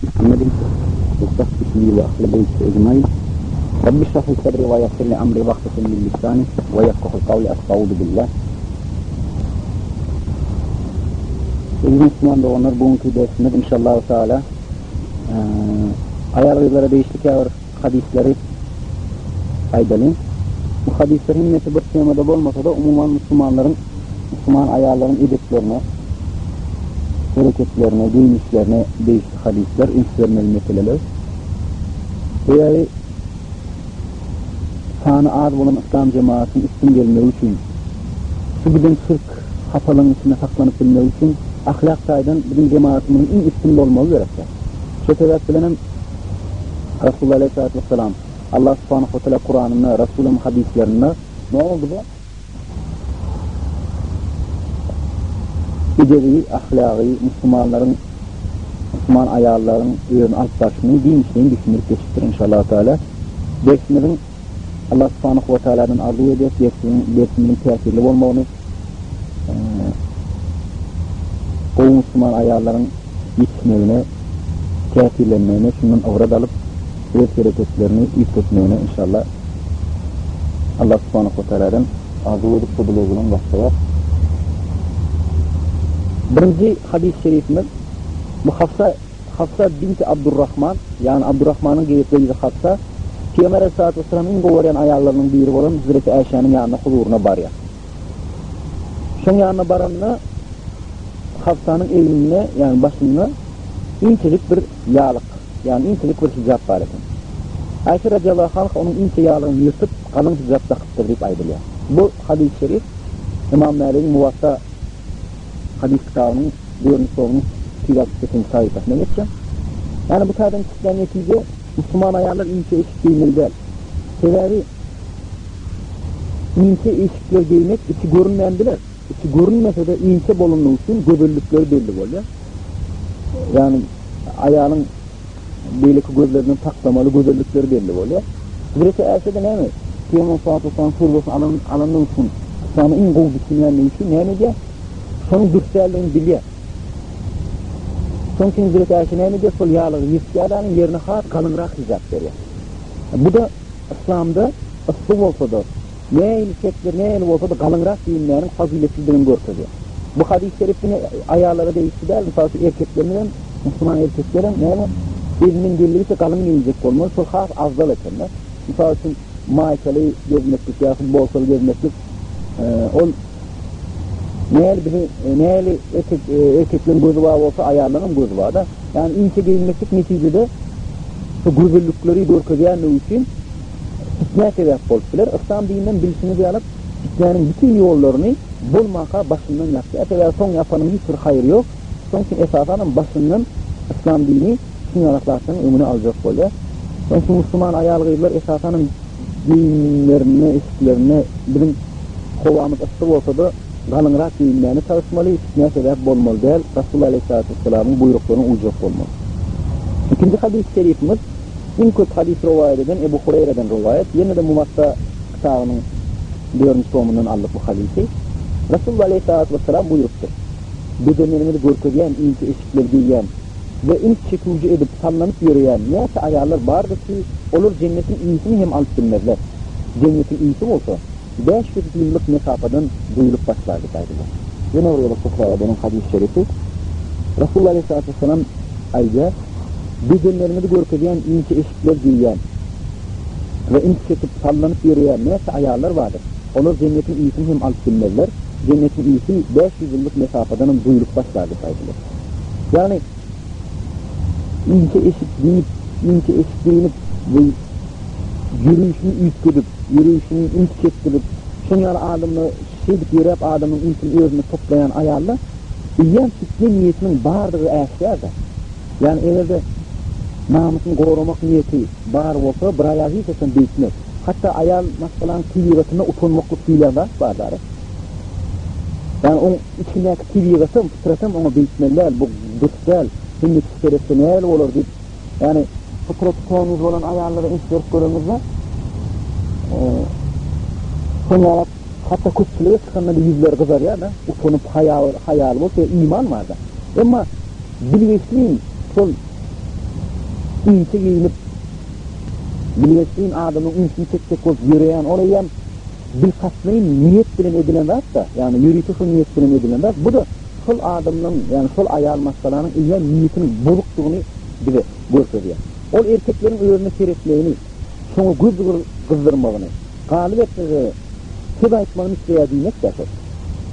Muhammedin we sahbihi we ahli beýti ecmain. Rabbi şrah li sadri we ýessir li amri wahlul min lisani we ýefkahu kawli estauzu billah. Eziz Müslüman doganlar, bugünkü dersimiz inşallah Teala aýal gyzlara degişli käbir hadysleri aýdalyň. Bu hadyslar hemmesi bir temada bolmasa-da, umuman musulmanlaryň, musulman aýallaryň edeplerine, hereketlerine, geýnişlerine degişli hadyslar, üns bermeli meseleler. Sebäbi sany az bolan yslam jemagatynyň üstün gelmegi üçin, şu giden şirk hapalygyň içinde saklanyp bilmegi üçin ahlak taýdan biziň jemagatymyzyň iň üstün bolmagy gerekdir. Şo sebäp bilen hem Resulullah aleyhissalatu vesselam Allah subhanahu wa taala Kuranynda, Resulyň hadyslarynda näme bize edebi, ahlagy, musulmanlaryň, musulman aýallaryň özüni alyp barşyny giňişleýin düşündirip geçipdir inşallah taala. Dersimiziň Allah subhanahu wa taaladan arzuw edýäris, dersimiziň, dersimiziň täsirli bolmagyny, gowy musulman aýallaryň ýetişmegine, täsirlenmegine, şundan ybrat alyp, öz hereketlerini üýtgetmegine inşallah Allah subhanahu wa taaladan arzuw edip bu dileg bilen başlaýar. Birinji hadys şerifimiz bu Hafsa Hafsa binti Abdurrahman, ýagny Abdurrahmanyň gyzy Hafsa Pygamber aleyhissalatu vesselamyň iň gowy görýän aýallarynyň biri bolan Hezreti Äşäniň ýanyna huzuryna barýar. Şoň ýanyna baranda Hafsanyň egninde, ýagny başynda inçejik bir ýalyk, ýagny inçejik bir hijap bar eken. Aýşe radiýallahu anha onuň inçe ýalygyny ýyrtyp, galyň hijap dakypdyr diýip aýdylýar. Bu hadys-y şerif Ymam Mäligiň Muwatta hadys kitabynyň dördünji tomunyň 268-nji sahypasynda geçýär. Ýagny bu taýdan çykýan netije, musulman aýallar inçe eşik geýmeli däl. Sebäbi inçe eşikler geýmek içi görünmän biler. Içi görünmese-de inçe bolanlygy üçin gözellikleri belli bolýar. Ýagny aýalyň beýleki gözlerinden saklamaly gözellikleri belli bolýar. Hezreti Äşe-de näme? Pygamber sallallahu aleyhi ve sellem sörbesini alan, alanlygy üçin, yslama iň gowy düşünýänligi üçin näme edýär? Şonuň dürs däldigini bilýär. Şonuň üçin Hezreti Äşe näme edýär? Şol ýaglygy ýyrtýar-da, ýerine has galyňrak hijap berýär. Bu-da yslamda yssy bolsa-da, nähili şertler nähili bolsa-da galyňrak geýinmäniň fazyletlidigini görkezýär. Bu hadys şerif diňe aýallara degişli däl, mysal üçin erkeklerimiz hem, musulman erkekler hem näme elinden geldigiçe galyň geýinjek bolmaly, şol has afzal eken-de. Mysal üçin maýkaly gezmeklik ýa futbolkaly gezmeklik ol nähili biziň nähili erkek erkekleriň gözi bar bolsa aýallaryň hem gözi bar-da. Ýagny inçe geýinmeklik netijede şu gözellikleri görkezýänligi üçin fitnä sebäp bolup biler. Yslam dininden bilşiňiz ýaly fitnäniň bütin ýollaryny bolmanka başyndan ýapýar. Sebäbi soň ýapanyň hiç bir haýry ýok. Şonuň üçin esasan hem başyndan yslam dini şuň ýaly zatlaryň öňüni aljak bolýar. Şonuň üçin musulman aýal-gyzlar esasan hem geýimlerinde, eşiklerinde biziň howamyz yssy bolsa-da galyňrak geýinmäne çalyşmaly, fitnä sebäp bolmaly däl, Resulullah aleýhissalatu wessalamyň buýruklaryna uýjak bolmaly. Ikinji hadys-y şerifimiz iň köp hadys rowaýat eden Ebu Hureýreden rowaýat, ýene-de Muwatta kitabynyň dördünji tomundan aldyk bu hadysy. Resulullah aleýhissalatu wessalam buýrupdyr, Bedenleriňizi görkezýän inçe eşikleri geýýän we üns çeküwji edip sallanyp ýöreýän näçe aýallar bardyr ki, olar jennetiň ysyny hem alyp bilmezler. Jennetiň ysy bolsa, 500 ýyllyk mesafadan duýulyp başlar diýip aýdylýar. Ýene bir gezek tekrar edeliň hadys şerifi. Resulullah aleyhissalatu vesselam aýdýar, Bedenleriňizi görkezýän inçe eşikler geýýän we üns çekip sallanyp ýöreýän näçe aýallar bardyr. Olar jennetiň ysyny hem alyp bilmezler. Jennetiň ysy 500 ýyllyk mesafadanam duýulyp başlar diýip aýdylýar. Ýagny inçe eşik geýip, inçe eşik geýnip we ýörüşini üýtgedip, ýörüşini üns çekdirip, şoň ýaly adamda şeýdip ýöräp adamyň ünsüni özüne toplaýan aýalda eýýäm fitne niýetiniň bardygy äşgärdir. Ýagny eger-de namysyny goramak niýeti bar bolsa, bir aýal hiç haçan beýtmez. Hatda aýal maşgalanyň tebigatynda utanmaklyk diýlen zat bar dara. Ýagny oň içindäki tebigatam, fytratam oňa beýtmeli däl, bu dürs däl, hemme kişi seretse nähili bolar diýip, Ýagny fytraty tämiz bolan aýallara üns berip göreňizde, soňra hatda köpçülige çykanda-da ýüzleri gyzarýar-da, utanyp, haýaly bolsa, iman bar-da. Emma bilgeşlin şol. inçe geýnip, bilgeşleýin adamyň ünsüni çekjek bolup ýöreýän, ol eýýäm bilkastlaýyn niýet bilen edilen zat-da, ýagny ýörite şol niýet bilen edilen zat. Bu-da şol adamlaryň, ýagny şol aýal maşgalanyň eýýäm niýetiniň bozukdygyny bize görkezýär. Ol erkekleriň özüne seretmegini, şoňa göz gyzdyrmagyny, galyberse-de, söz aýtmagyny isleýär diýmek-dä şol.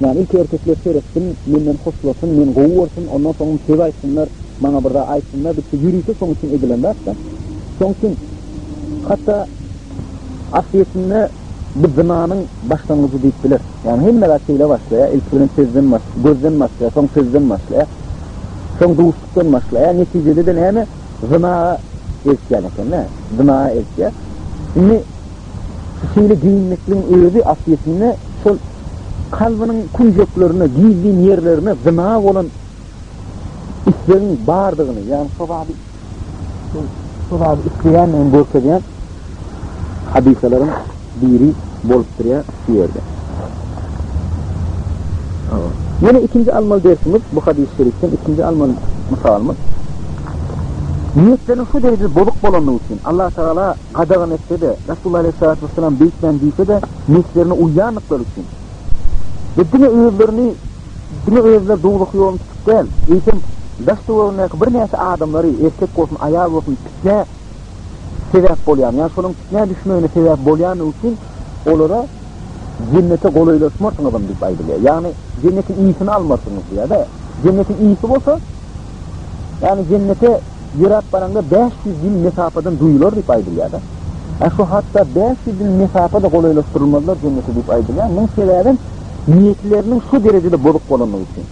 Ýagny ilki erkekler seretsin, menden hoşlasyn, meni gowy görsün, ondan soňam söz aýtsynlar, maňa bir zat aýtsynlar diýip, ýörite şoň üçin edilen zat-da. Şoň üçin hatda aslyýetinde bu zynanyň başlangyjy diýip bileris. Ýagny hemme zat şeýle başlaýar, ilki bilen sözden baş, gözden başlaýar, soň sözden başlaýar, soň duşlukdan başlaýar, netijede-de näme? Zyna eltýän eken-dä, zyna eltýär. Indi şu şeýle geýinmekligiň özi aslyýetinde şol kalbynyň künjeklerine, gizlin ýerlerine zyna bolan islegiň bardygyny, ýagny şo zady şo zady isleýändigini görkezýän hadysalaryň biri bolup durýar şu ýerde. Ýene ikinji almaly dersimiz bu hadys-y şerifden ikinji almaly mysalymyz niýetleriň şu derejede bozuk bolandygy üçin Allah Tagala gadagan etse-de, Resulullah aleýhissalatu wessalam beýtmän diýse-de, nefslerine uýandyklary üçin we diňe özlerini diňe özleri dowzah ýoluny tutup däl, eýsem daş-töweregindäki birnäçe adamlary, erkek bolsun, aýal bolsun, pitnä sebäp bolýan, ýagny şolaryň pitnä düşmegine sebäp bolýandygy üçin olara jennete golaýlaşmarsyňyzam diýip aýdylýar. Ýagny jennetiň ysyny almarsyňyz diýýär-de. Jennetiň ysy bolsa, ýagny jennete ýöräp baraňda 500 ýyl mesapadan duýular diýip aýdylýar-da. Ä şu hatda 500 ýyl mesapa-da golaýlaşdyrylmazlar jennete diýip aýdylýar. Munuň sebäbem niýetleriniň şu derejede bozuk bolanlygy üçin.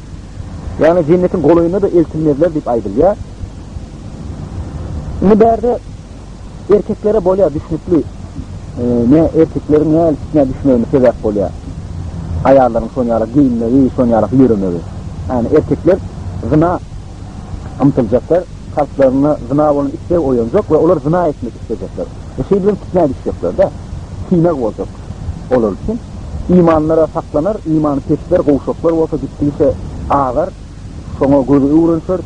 Ýagny jennetiň golaýyna-da eltilmezler diýip aýdylýar. Indi bärde erkeklere bolýar düşnükli. Ne erkekleriň nähili pitnä düşmegine sebäp bolýar. Aýallaryň şon ýaly geýinmegi, şon ýaly ýöremegi. Ýagny erkekler zyna ymtyljaklar, kalplarynda zyna bolan isleg oýanjak we olar zyna etmek islejekler. We şeýdibem pitnä düşjekler-de. Synag boljak olar üçin. Imanlar-a saklanar, imany pesler, gowşaklar bolsa gitdigiçe azar. Şoňa gözi öwrenişer,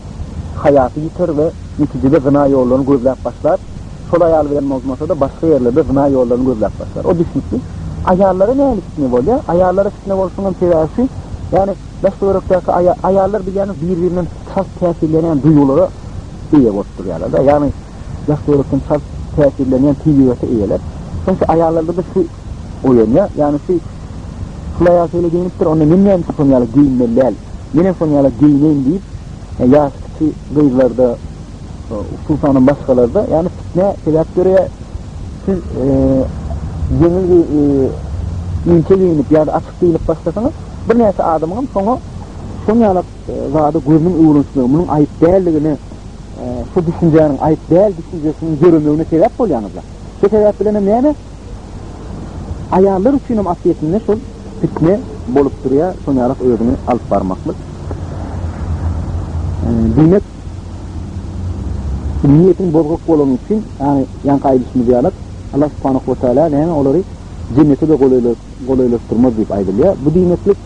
haýasy ýiter we netijede zyna ýollaryny gözläp başlar. Şol aýal bilen bolmasa-da başga ýerlerde zyna ýollaryny gözläp başlar. O düşnükli. Aýallara nähili fitne bolýar? Aýallara fitne bolşunyň hem sebäbi şu, ýagny daş-töwerekdäki aýallar bilýäňiz bir-birinden çalt täsirlenýän duýgulara eýe bolup durýarlar-da. Ýagny daş-töwerekden çalt täsirlenýän tebigata eýeler. Şonuň üçin aýallarda-da şu oýanýar. Ýagny şu şul aýal şeýle geýnipdir, onda men näme üçin şonuň ýaly geýinmeli däl? Menem şonuň ýaly geýneýin diýip, ýaşy kiçi gyzlarda, hususanam başgalarda, ýagny fitnä sebäp döreýär. Siz ýeňil inçe geýnip ýa-da açyk geýnip başlasaňyz, birnäçe adamyň hem şoňa şonuň ýaly zada gözüniň öwrenişmegi, munuň aýyp däldigine, şu düşünjäniň aýyp däl düşünjesiniň döremegine sebäp bolýaňyz-da. Şu sebäp bilen hem näme? Aýallar üçin hem aslyýetinde şol fitne bolup durýar, şoň ýalak özüňi alyp barmaklyk. Diýmek, niýetiň bozgak bolany üçin, ýagny ýaňky aýdyşymyz ýalak, Allah subhanahu we taala näme olary jennete-de golaýlaşdyrmaz diýip aýdylýar. Bu diýmeklik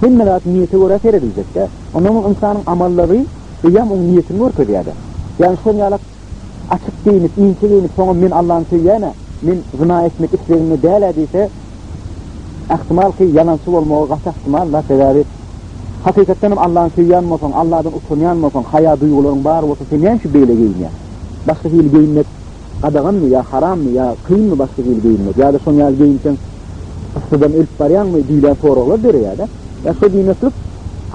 hemme zat niýete görä serediljek-dä. Ondan soň ynsanyň amallary eýýäm oň niýetini görkezýär-de. Ýagny şoň ýalak Açyk geýnip, inçe geýnip, soňam men Allany söýýän-ä, men zyna etmek islegimde däl-ä diýse, ähtimal ki, ýalançy bolmagy gaty ähtimal-da, sebäbi hakykatdan hem Allany söýýän bolsaň, Alladan utanýan bolsaň, haýa duýgularyň bar bolsa, sen näme üçin beýle geýinýäň? Başga hili geýinmek gadaganmy ýa harammy ýa kynmy başga hili geýinmek ýa-da şoň ýaly geýinseň yssydan ölüp barýaňmy diýlen soraglar döreýär-de. Ýa şo diýmeklik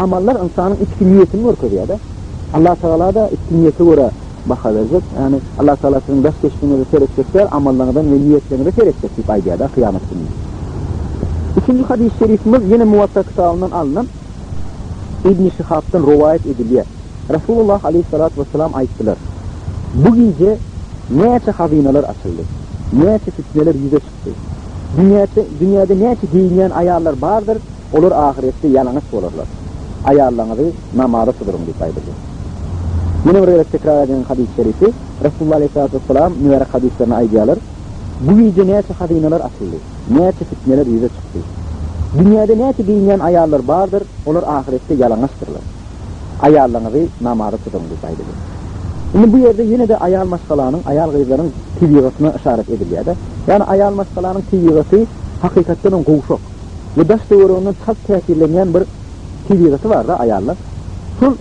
amallar ynsanyň içki niýetini görkezýär-de. Allah Tagala-da içki niýete görä baha berjek. Ýagny Allah Tagala siziň daş keşbiňize seretjek däl, amallaryňyzdan we niýetleriňize seretjek diýip aýdýar-da kyýamat gününde. Üçünji hadys-y şerifimiz ýene Muwatta kitabyndan alnan Ibn Şihabdan rowaýat edilýär. Resulullah aleýhissalatu wessalam aýtdylar, Bu gije näçe hazynalar açyldy, näçe fitneler ýüze çykdy. Dünýäçe, dünýäde näçe geýinýän aýallar bardyr, olar ahyretde ýalaňaç bolarlar. Aýallaryňyzy namaza tuduryň diýip aýdylýar. Ýene bir gezek tekrar edýän hadys-y şerifi, Resulullah aleýhissalatu wessalam mübärek hadyslarynda aýdýarlar, Bu gije näçe hazynalar açyldy, näçe fitneler ýüze çykdy. Dünýäde näçe geýinýän aýallar bardyr, olar ahyretde ýalaňaçdyrlar. Aýallaryňyzy namaza tuduryň diýip aýdylýar. Indi bu ýerde ýene-de aýal maşgalanyň, aýal-gyzlaryň tebigatyna yşarat edilýär-de. Ýagny aýal maşgalanyň tebigaty hakykatdanam gowşak we daş-töwereginden çalt täsirlenýän bir tebigaty bar-da aýallar. Şol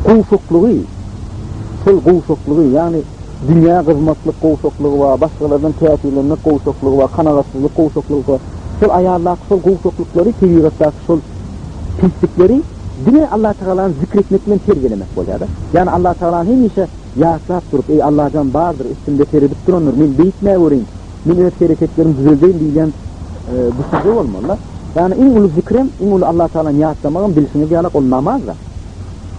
gowşaklygy, şol gowşaklygy, ýagny dünýä gyzmaklyk gowşaklygy bar, başgalardan täsirlenmek gowşaklygy bar, kanagatsyzlyk gowşaklygy bar. Şol aýaldaky şol gowşaklyklary, tebigatdaky şol pislikleri diňe Allatagalany zikr etmek bilen terbiýelemek bolýar-da. Ýagny Allatagalany hemişe ýatlap durup, Eý, Allajan bardyr, üstümde seredip durandyr, men beýtmä göreýin, men öz hereketlerimi düzeldeýin diýilýän düşünje bolmaly-da. Ýagny iň uly zikrem, iň uly Allatagalany ýatlamagam bilşiňiz ýalak ol namaz-da.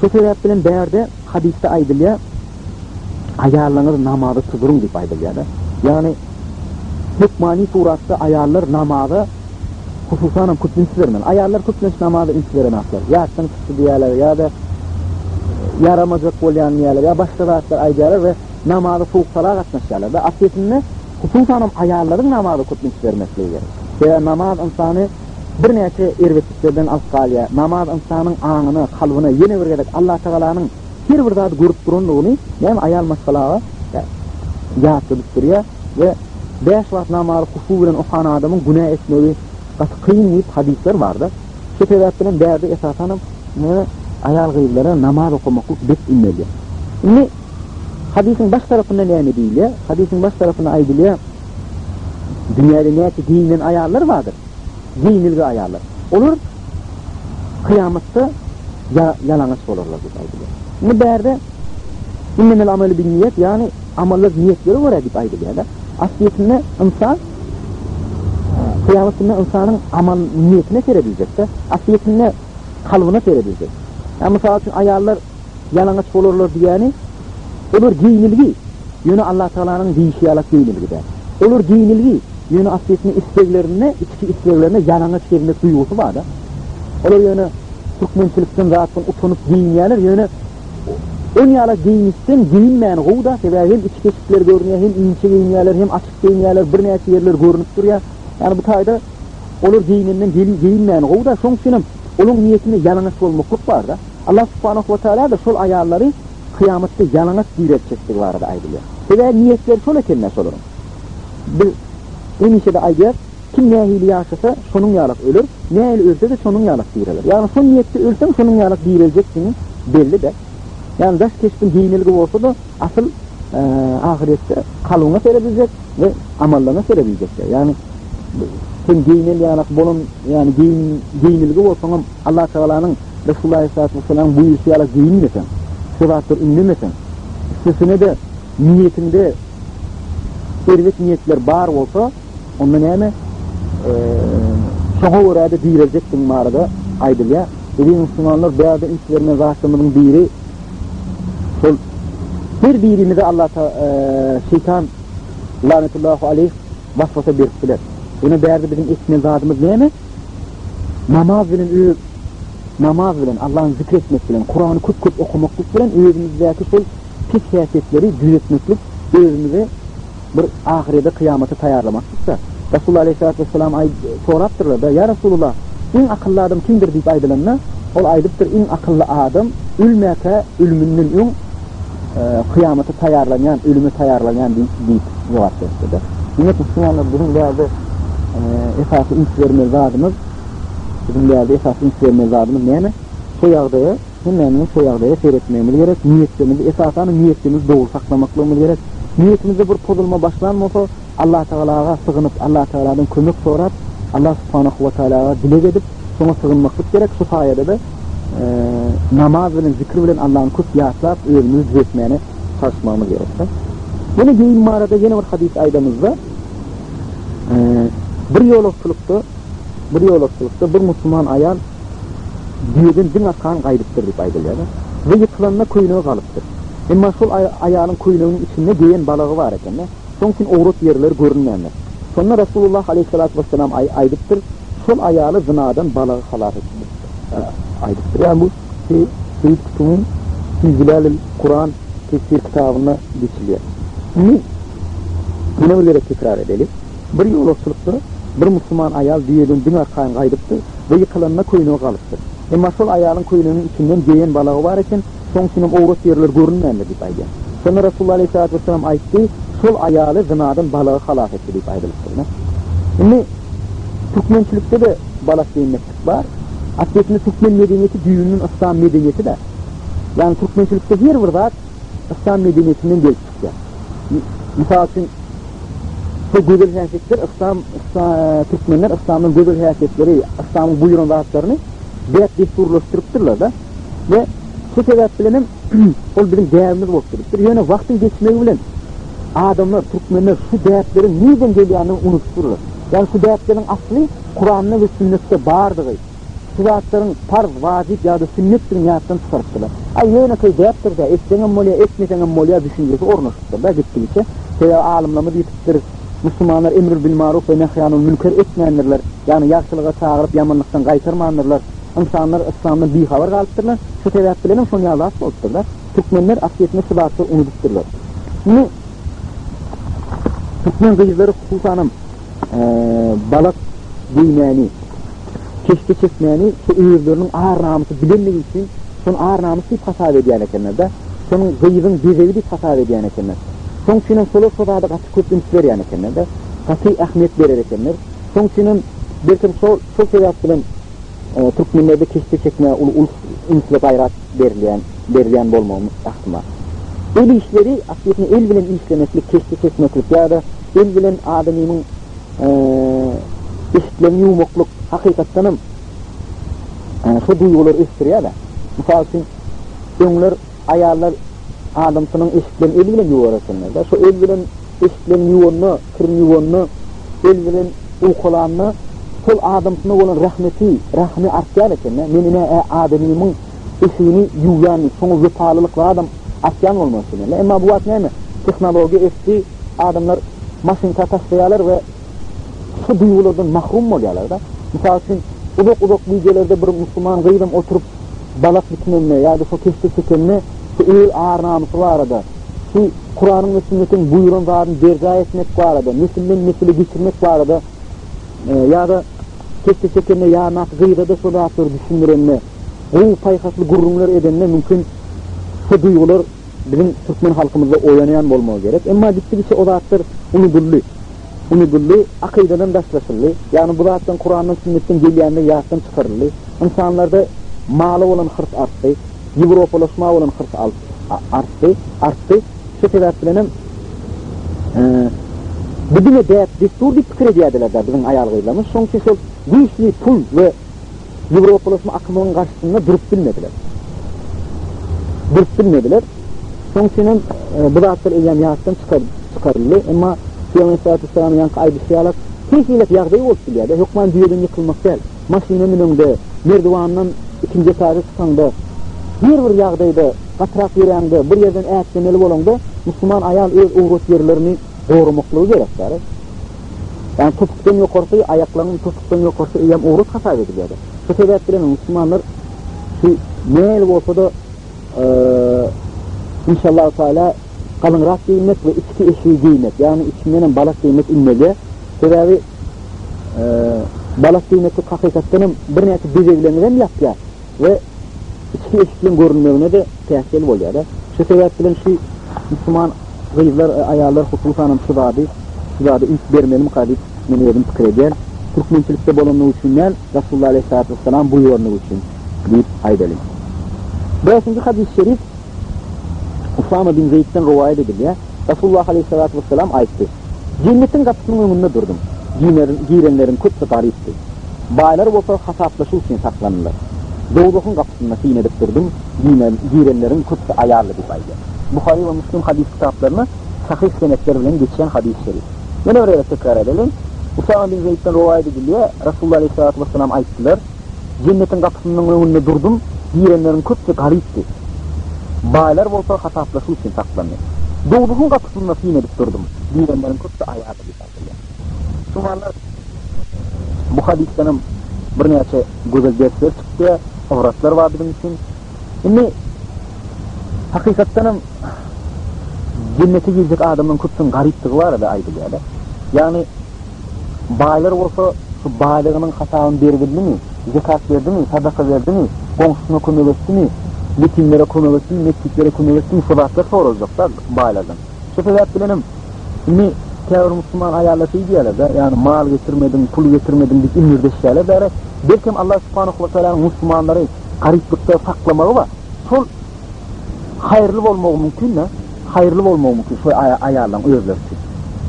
Şu sebäp bilen bärde hadysda aýdylýar, Aýallaryňyzy namaza tuzuryň diýip aýdylýar-da. Ýagny hökmany suratda aýallar namaza hususanam köp üns bermeli. Aýallar köplenç namaza üns berenaklar. Ýatdan çykdy diýýärler ýa-da ýaramajak bolýan diýýärler ýa başga zatlar aýdýarlar we namaza sowuk-sala gatnaşýarlar-da. Aslyýetinde hususanam aýallaryň namaza köp üns bermekligi gerek. Sebäbi namaz ynsany birnäçe erbetliklerden alyp galýar. Namaz ynsanyň aňyna, kalbyna ýene bir gezek Allatagalanyň her bir zady görüp durandygyny näme aýal maşgalaga ýatladyp durýar we Bäş wagt namazy huşu bilen okan adamyň günä etmegi gaty kyn diýip hadyslar barda. Şu sebäp bilen bärde esasanam aýal-gyzlara namaz okamaklyk bek ündelýär. Indi hadysyň baş tarapynda näme diýilýär? Hadysyň baş tarapynda aýdylýar, dünýäde näçe geýinen aýallar bardyr, geýnilgi aýallar. Olar kyýamatda ýalaňaç bolarlar diýip aýdylýar. Indi bärde innemel amelu binniýet, ýagny Amallar niýetlere görä diýip aýdylýar-da. Aslyýetinde ynsan kyýamat gününde ynsanyň amal niýetine serediljek-de, aslyýetinde kalbyna serediljek. Ýa mysal üçin aýallar ýalaňaç bolarlar diýýäni, olar geýnilgi, ýöne Allatagalanyň diýşi ýalak geýnilgi däl. Olar geýnilgi, ýöne aslyýetinde isleglerinde, içki isleglerinde ýalaňaç gezmek duýgusy bar-da. Olar ýöne türkmençilikden zatdan utanyp geýinýärler, ýöne On ýala geýnişden geýinmäni gowy-da, sebäbi hem içki eşikleri görünýär, hem inçe geýinýärler, hem açyk geýinýärler, birnäçe ýerleri görnüp durýar. Ýagny bu taýda olar geýnenden geýinmäni gowy-da, şoň üçinem olaň niýetinde ýalaňaç bolmaklyk bar-da. Allah subhanahu we taala-da şol aýallary kyýamatda ýalaňaç direltjekdigi barada aýdylýar. Sebäbi niýetleri şol eken-dä şolaryň. Biz hemişe-de aýdýarys, Kim nähili ýaşasa, şonuň ýalak öler, nähili ölse-de, şonuň ýalak direler. Ýagny şo niýetde ölseň, şonuň ýalak direljekdigiň belli-dä. Ýagny daş keşbiň geýnilgi bolsa-da, asyl ahyretde kalbyňa serediljek we amallaryňa serediljek-dä. Ýagny sen geýnel ýalak bolan, ýagny geýnilgi bolsaňam, Allatagalanyň, Resulullah aleyhissalatu wessalamyň buýruşy ýalak geýinmeseň, şo zatlary ündemeseň, üstesine-de niýetiňde erbet niýetler bar bolsa, Onda näme? Şoňa görä-de direljekdigiň barada aýdylýar. Eziz musulmanlar, bu ýerde üns bermeli zatlarymyzyň biri şol her birimize Allah şeýtan lanetullahu aleyh waswasa berip biler. Ýöne bärde biziň etmeli zadymyz näme? Namaz bilen öz namaz bilen Allahny zikr etmek bilen, Kurany köp-köp okamaklyk bilen özümizdäki şol pis häsiýetleri düzetmeklik özümize bir ahyrede kyýamata taýýarlamakdyk-da. Resulullah aleýhissalatu wessalam aý sorapdyrlar-da, Ýa Resulullah, iň akylly adam kimdir diýip aýdylanda, ol aýdypdyr, Iň akylly adam ölmäkä, ölüminden öň kyýamata taýýarlanýan, ölüme taýýarlanýan diýip jogap beripdir-de. Diýmek, musulmanlar biziň bärde esasy üns bermeli zadymyz, biziň bärde esasy üns bermeli zadymyz näme? Şo ýagdaýa Hemmämiziň şo ýagdaýa seretmegimiz gerek, niýetlerimizi, esasanam niýetlerimizi dogry saklamaklygymyz gerek. Niýetimizde bir pozulma başlan bolsa, Allatagalaga sygynyp, Allatagaladan kömek sorap, Allah subhanahu we taalaga dileg edip, şoňa sygynmaklyk gerek. Şu saýada-da namaz bilen, zikir bilen Allany köp ýatlap, özümizi düzetmäne çalyşmagymyz gerek. Ýene geýim barada ýene bir hadys aýdamyzda, bir ýolagçylykda, bir ýolagçylykda bir musulman aýal Düýeden diň arkan gaýdypdyr diýip aýdylýar. We ýykylanda köýnegi galypdyr. Emma şol aýalyň köýneginiň içinde geýen balagy bar eken-de. Şoň üçin owrat ýerleri görünmändir. Şonda Resulullah aleýhissalatu wessalam aýdypdyr, Şol aýaly zynadan balagy halas etdi diýip aýdypdyr. Ýagny bu Seýit Kutubyň Fi Zilalil Kuran tefsir kitabynda geçilýär. Indi ýene bir gezek tekrar edeli. Bir ýolagçylykda bir musulman aýal düýeden diň arkaýyn gaýdypdyr we ýykylanda köýnegi galypdyr. Emma şol aýalyň köýneginiň içinden geýen balagy bar eken, Şoň üçinem owrat ýerleri görünmändir diýip aýdýar. Şonda Resulullah aleýhissalatu wessalam aýtdy, Şol aýaly zynadan balagy halas etdi diýip aýdylypdyr. Indi türkmençilikde-de balak geýmeklik bar. Aslyýetinde türkmen medeniýeti düýbünden yslam medeniýeti-dä. Ýagny türkmençilikde her bir zat yslam medeniýetinden gelip çykýar. Mysal üçin, şol gözel häsiýetler yslam, türkmenler yslamdan gözel häsiýetleri, yslamyň buýran zatlaryny däp-dessurlaşdyrypdyrlar-da. We şu sebäp bilen hem ol biziň däbimiz bolup durupdyr. Ýöne wagtyň geçmegi bilen adamlar, türkmenler şu däpleriň nirden gelýändigini unudypdyrlar. Ýagny şu däpleriň asly Kuranda we sünnetde bardygy, şu zatlaryň parz, wajyp ýa-da sünnetdigini ýatdan çykarypdyrlar. Aý ýönekeý däpdir-dä, etseňem bolýar, etmeseňem bolýar düşünjesi ornaşypdyr-da gitdigiçe. Sebäbi alymlarymyz ýitipdir. Musulmanlar emrül bil maruf we nehýanul münker etmändirler. Ýagny ýagşylyga çagyryp ýamanlykdan gaýtarmandyrlar. Ynsanlar yslamdan bihabar galypdyrlar. Şu sebäp bilenem şon ýaly zat bolupdyr-da. Türkmenler aslyýetinde şu zatlary unudypdyrlar. Indi türkmen gyzlary hususanam balak geýmäni, keşde çekmäni şu özleriniň ar-namysy bilenligi üçin şony ar-namys diýip hasap edýän ekenler-de. Şonuň gyzyň bezegi diýip hasap edýän ekenler. Şoň üçinem şolar şo zada gaty köp üns berýän ekenler-de. Gaty ähmiýet berer ekenler. Şoň üçinem belkem şol şol sebäp bilen Türkmenlerde keşde çekmäge uly uls üns we gaýrat berilýän berilýän bolmagy ähtimal. El işleri aslyýetinde el bilen işlemeklik, keşde çekmeklik ýa-da el bilen adamynyň eşiklerini ýuwmaklyk hakykatdanam şo duýgulary ösdürýär-de. Mysal üçin, öňler aýallar adamsynyň eşiklerini eli bilen ýuwar ekenler-de. Şo el bilen eşiklerini ýuwanda, kirini ýuwanda, el bilen owkalanda şol adamsyna bolan rahmeti, rahmy artýar eken-de. Men ine-ä adamymyň eşigini ýuwýan diýip, şoňa wepalylyk zadam artýan bolmaly eken-de. Emma bu wagt näme? Tehnologiýa ösdi, adamlar maşynka taşlaýarlar we şu duýgulardan mahrum bolýarlar-da. Mysal üçin, uzak-uzak gijelerde bir musulman gyzam oturyp balak bitinende ýa-da şo keşde çekende şu öz ar-namysy barada, şu Kuranyň we sünnetiň buýran zadyny berjaý etmek barada, nesilden-nesile geçirmek barada ýa-da keşde çekende ýanyndaky gyza-da şo zatlary düşündirende, gowy paýhasly gürrüňler edende mümkin şo duýgular biziň türkmen halkymyzda oýanýan bolmagy gerek. Emma gitdigiçe o zatlar unudyldy. Unudyldy, akydadan daşlaşyldy. Ýagny bu zatlaryň Kurandan, sünnetden gelýändigi ýatdan çykaryldy. Ynsanlarda mala bolan hyrs artdy, ýewropalaşma bolan hyrs artdy, artdy. Şu sebäp bilenem bu diňe däp-dessur diýip pikir edýärdiler-dä biziň aýal-gyzlarymyz. Şonuň üçin şol güýçli pul we ýewropalaşma akymynyň garşysynda durup bilmediler. Durup bilmediler. Şonuň üçin hem bu zatlar eýýäm ýatdan çykaryldy. Emma Pygamber aleyhissalatu vesselamyň ýaňky aýdyşy ýaly, her hili ýagdaý bolup bilýär-de, hökman düýeden ýykylmak däl. Maşyna müneňde, merdiwandan ikinji etaža çykaňda, her bir ýagdaýda, gatyrak ýöräňde, bir ýerden ätlemeli bolaňda, musulman aýal öz owrat ýerlerini goramaklygy gerek däl. Ýagny topukdan ýokarsy, aýaklaryň topukdan ýokarsy eýýäm owrat hasap edilýär. Şu sebäp bilen musulmanlar şu nähili bolsa-da inşallahu taala galyňrak geýmek we içki eşigi geýmek, ýagny içinden hem balak geýmek ündelýär. Sebäbi balak geýmeklik hakykatdan hem birnäçe bezegleňizi hem ýapýar we içki eşikleň görünmegine-de päsgel bolýar-da. Şu sebäp bilen şu musulman gyzlar, aýallar hususanam şu zady, şu zada üns bermelimika diýip men özüm pikir edýän. Türkmençilikde bolanlygy üçin däl, Rasulullah aleýhissalatu wessalam buýranlygy üçin diýip aýdalyň. Bäşinji hadys-şerif Usama bin Zeýdden rowaýat edilýär. Rasulullah aleýhissalatu wessalam aýtdy, Jennetiň gapysynyň öňünde durdum. Girenleriň köpüsi garypdy. Baýlar bolsa hasaplaşyk üçin saklandylar. Dowzahyň gapysynda syn edip durdum, girenleriň köpüsi aýaldy diýip aýdýar. Buhary we Müslim hadys kitaplarynda sahyh senetler bilen geçýän hadys-şerif. Ýene bir gezek tekrar edeliň. Usama bin Zeýdden rowaýat edilýär, Rasulullah aleýhissalatu wessalam aýtdylar, Jennetiň gapysynyň öňünde durdum, girenleriň köpüsi garypdy. Baýlar bolsa hasaplaşyk üçin saklandy. Dowzahyň gapysynda syn edip durdum, girenleriň köpüsi aýaldy diýip aýdylýar. Musulmanlar bu hadysdan hem birnäçe gözel dersler çykýar, ybratlar bar biziň üçin. Indi hakykatdan hem jennete girjek adamlaryň köpüsiniň garypdygy barada aýdylýar-da. Ýagny baýlar bolsa şu baýlygynyň hasabyny beribildimi, zekat berdimi, sadaka berdimi, goňşusyna kömek etdimi? Ýetimlere kömek etdiňmi, mesjitlere kömek etdiňmi, şo zatlar soraljak-da baýlardan. Şo sebäp bilenem indi käbir musulman aýallar şeý diýýärler-de, ýagny mal getirmediň, pul getirmediň diýip iňirdeşýärler bäri. Belkem Allah subhanahu we taalaň musulmanlary garyplykda saklamagy bar. Şol haýyrly bolmagy mümkin-de, haýyrly bolmagy mümkin şo aýallaryň özleri üçin.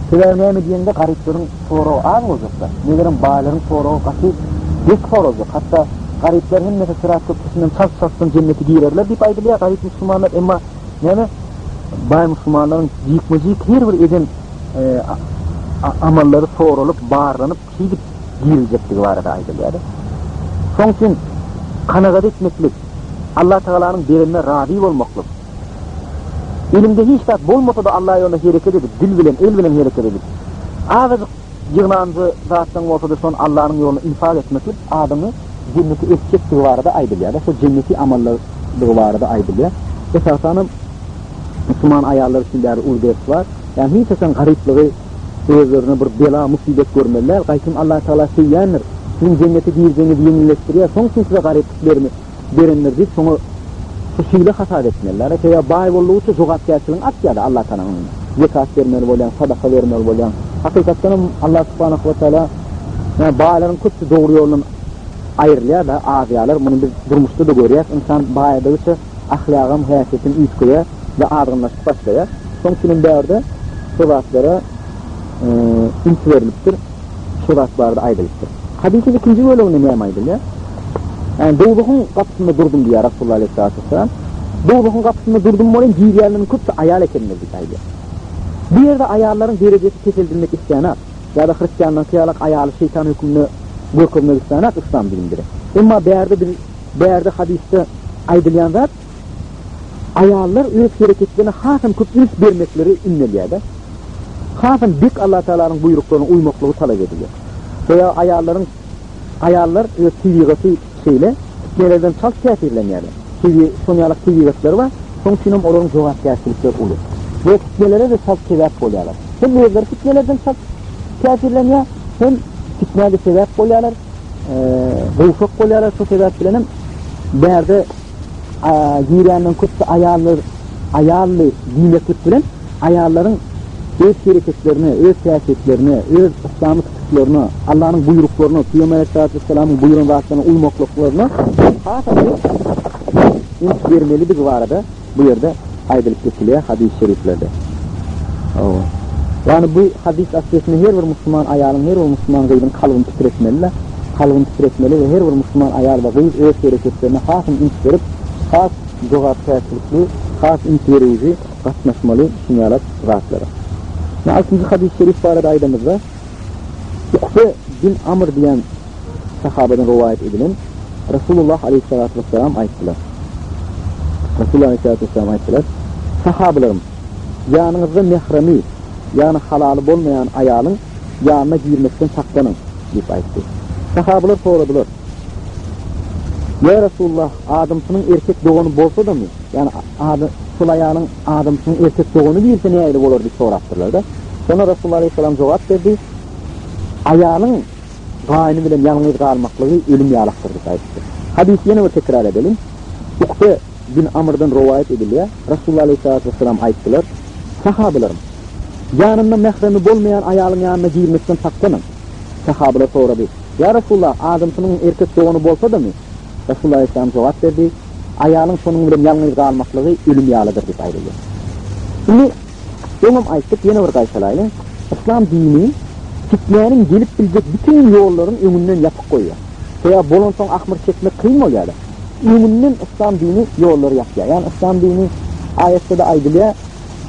Sebäbi näme diýeňde garyplaryň soragy az boljakda. Megerem baýlaryň soragy gaty bek soraljak. Hatda garyplar hemmesi syrat köprüsinden çalt-çaltdan jennete girerler diýip aýdylýar garyp musulmanlar. Emma näme baý musulmanlaryň jikme-jik her bir eden amallary soralyp, barlanyp şeýdip giriljekdigi barada aýdylýar. Şoň üçin kanagat etmeklik, Allah Tagalanyň berenine razy bolmaklyk, Eliňde hiç zat bolmasa-da Alla ýolunda hereket edip, dil bilen, el bilen hereket edip, azajyk ýygnanjy zatlaň bolsa-da şony Allanyň ýolunda infak etmeklik adamy jennete eltjekdigi barada aýdylýar-da, şol jenneti amallardygy barada aýdylýar. Esasanam musulman aýallar üçin bäri uly ders bar. Ýagny hiç haçan garyplygy özlerine bir bela, musybet görmeli däl. Gaýtam Allatagala söýýändir. Siziň jennete girjegiňizi ýeňilleşdirýär. Şoň üçin size garyplyk berme. Berendir diýip şoňa şu şeýle hasap etmeliler. Sebäbi baý boldugyça jogapkärçiligiň artýar-da Allah Tagalaň öňünde. Zekat bermeli bolýaň, sadaka bermeli bolýaň. Hakykatdan hem Allah Subhanahu we Taala ýa baýlaryň köpüsi dogry ýoldan aýrylýar-da, azýarlar. Muny biz durmuşda-da görýäs. Ynsan baýadygyça ahlagam, häsiýetem üýtgeýär we azgynlaşyp başlaýar. Şonuň üçin hem bärde şu zatlara üns berlipdir. Şu zat barada aýdylypdyr. Hadysyň ikinji böleginde näme aýdylýar? Ýagny dowzahyň gapysynda durdum diýýär Rasulullah aleýhissalatu wessalam. Dowzahyň gapysynda durdum welin girýänleriň köpüsi aýal ekenler diýip aýdýar. Bu ýerde aýallaryň derejesi peseldilmek islänak ýa-da hristianlaryňky ýalak aýaly şeýtan hökmünde görkezmek islänak yslam dini bize. Emma bärde biz bärde hadysda aýdylýan zat Aýallar öz hereketlerine hasam köp üns bermekleri ündelýär-de. Hasam bek Allatagalanyň buýruklaryna uýmaklygy talap edilýär. Sebäbi aýallaryň aýallar öz tebigaty şeýle, pitnelerden çalt täsirlenýärler. Tebi şon ýalak tebigatlary bar, şoň üçinem olaryň jogapkärçilikleri uly. We pitnelere-de çalt sebäp bolýarlar. Hem özleri pitnelerden çalt täsirlenýär, hem pitnä-de sebäp bolýarlar, gowşak bolýarlar. Şo sebäp bilenem bärde Girýänleriň köpüsi aýallar, aýally diýmeklik bilen aýallaryň öz hereketlerine, öz häsiýetlerine, öz yslamy tutuklaryna, Allanyň buýruklaryna, Pygamber aleyhissalatu wesselamyň buýran zatlaryna uýmaklyklaryna has üns bermelidigi barada bu ýerde aýdylyp geçilýär hadys-şeriflerde. Hawa. Ýagny bu hadys aslysynda her bir musulman aýalyň, her bir musulman gyzyň kalbyny titretmeli-de, kalbyny titretmeli we her bir musulman aýal we gyz öz hereketlerine hasam üns berip, has jogapkärçilikli, has üns beriji gatnaşmaly şunýalak zatlara. Ine altynjy hadys-şerif barada aýdamyzda, Ukbe bin Amr diýen sahabadan rowaýat edilen Rasulullah aleýhissalatu wessalam aýtdylar. Rasulullah aleýhissalatu wessalam aýtdylar, Sahabalarym, ýanyňyzda mähremi, ýagny halaly bolmaýan aýalyň ýanyna girmekden saklanyň diýip aýtdy. Sahabalar soradylar, Ýa Rasulullah, adamsynyň erkek dogany bolsa-damy? Ýagny şol aýalyň adamsynyň erkek dogany girse nähili bolar diýip sorapdyrlar-da. Şonda Rasulullah aleýhissalam jogap berdi, Aýalyň gaýyny bilen ýalňyz galmaklygy ölüm ýalakdyr diýip aýdypdyr. Hadysy ýene bir tekrar edeliň. Ukbe bin Amrdan rowaýat edilýär, Rasulullah aleýhissalatu wessalam aýtdylar, Sahabalarym! Ýanynda mähremi bolmaýan aýalyň ýanyna girmekden saklanyň. Sahabalar sorady, Ýa Rasulullah, adamsynyň erkek dogany bolsa-damy? Rasulullah aleýhissalam jogap berdi, Aýalyň şonuň bilen ýalňyz galmaklygy ölüm ýalydyr diýip aýdylýar. Indi Öňem aýtdyk, ýene bir gaýtalaýlyň, yslam dini fitnäniň gelip biljek bütin ýollaryny öňünden ýapyk goýýar. Sebäbi bolansoň ahmyr çekmek kyn bolýar-da. Öňünden yslam dini ýollary ýapýar. Ýagny yslam dini aýatda-da aýdylýar,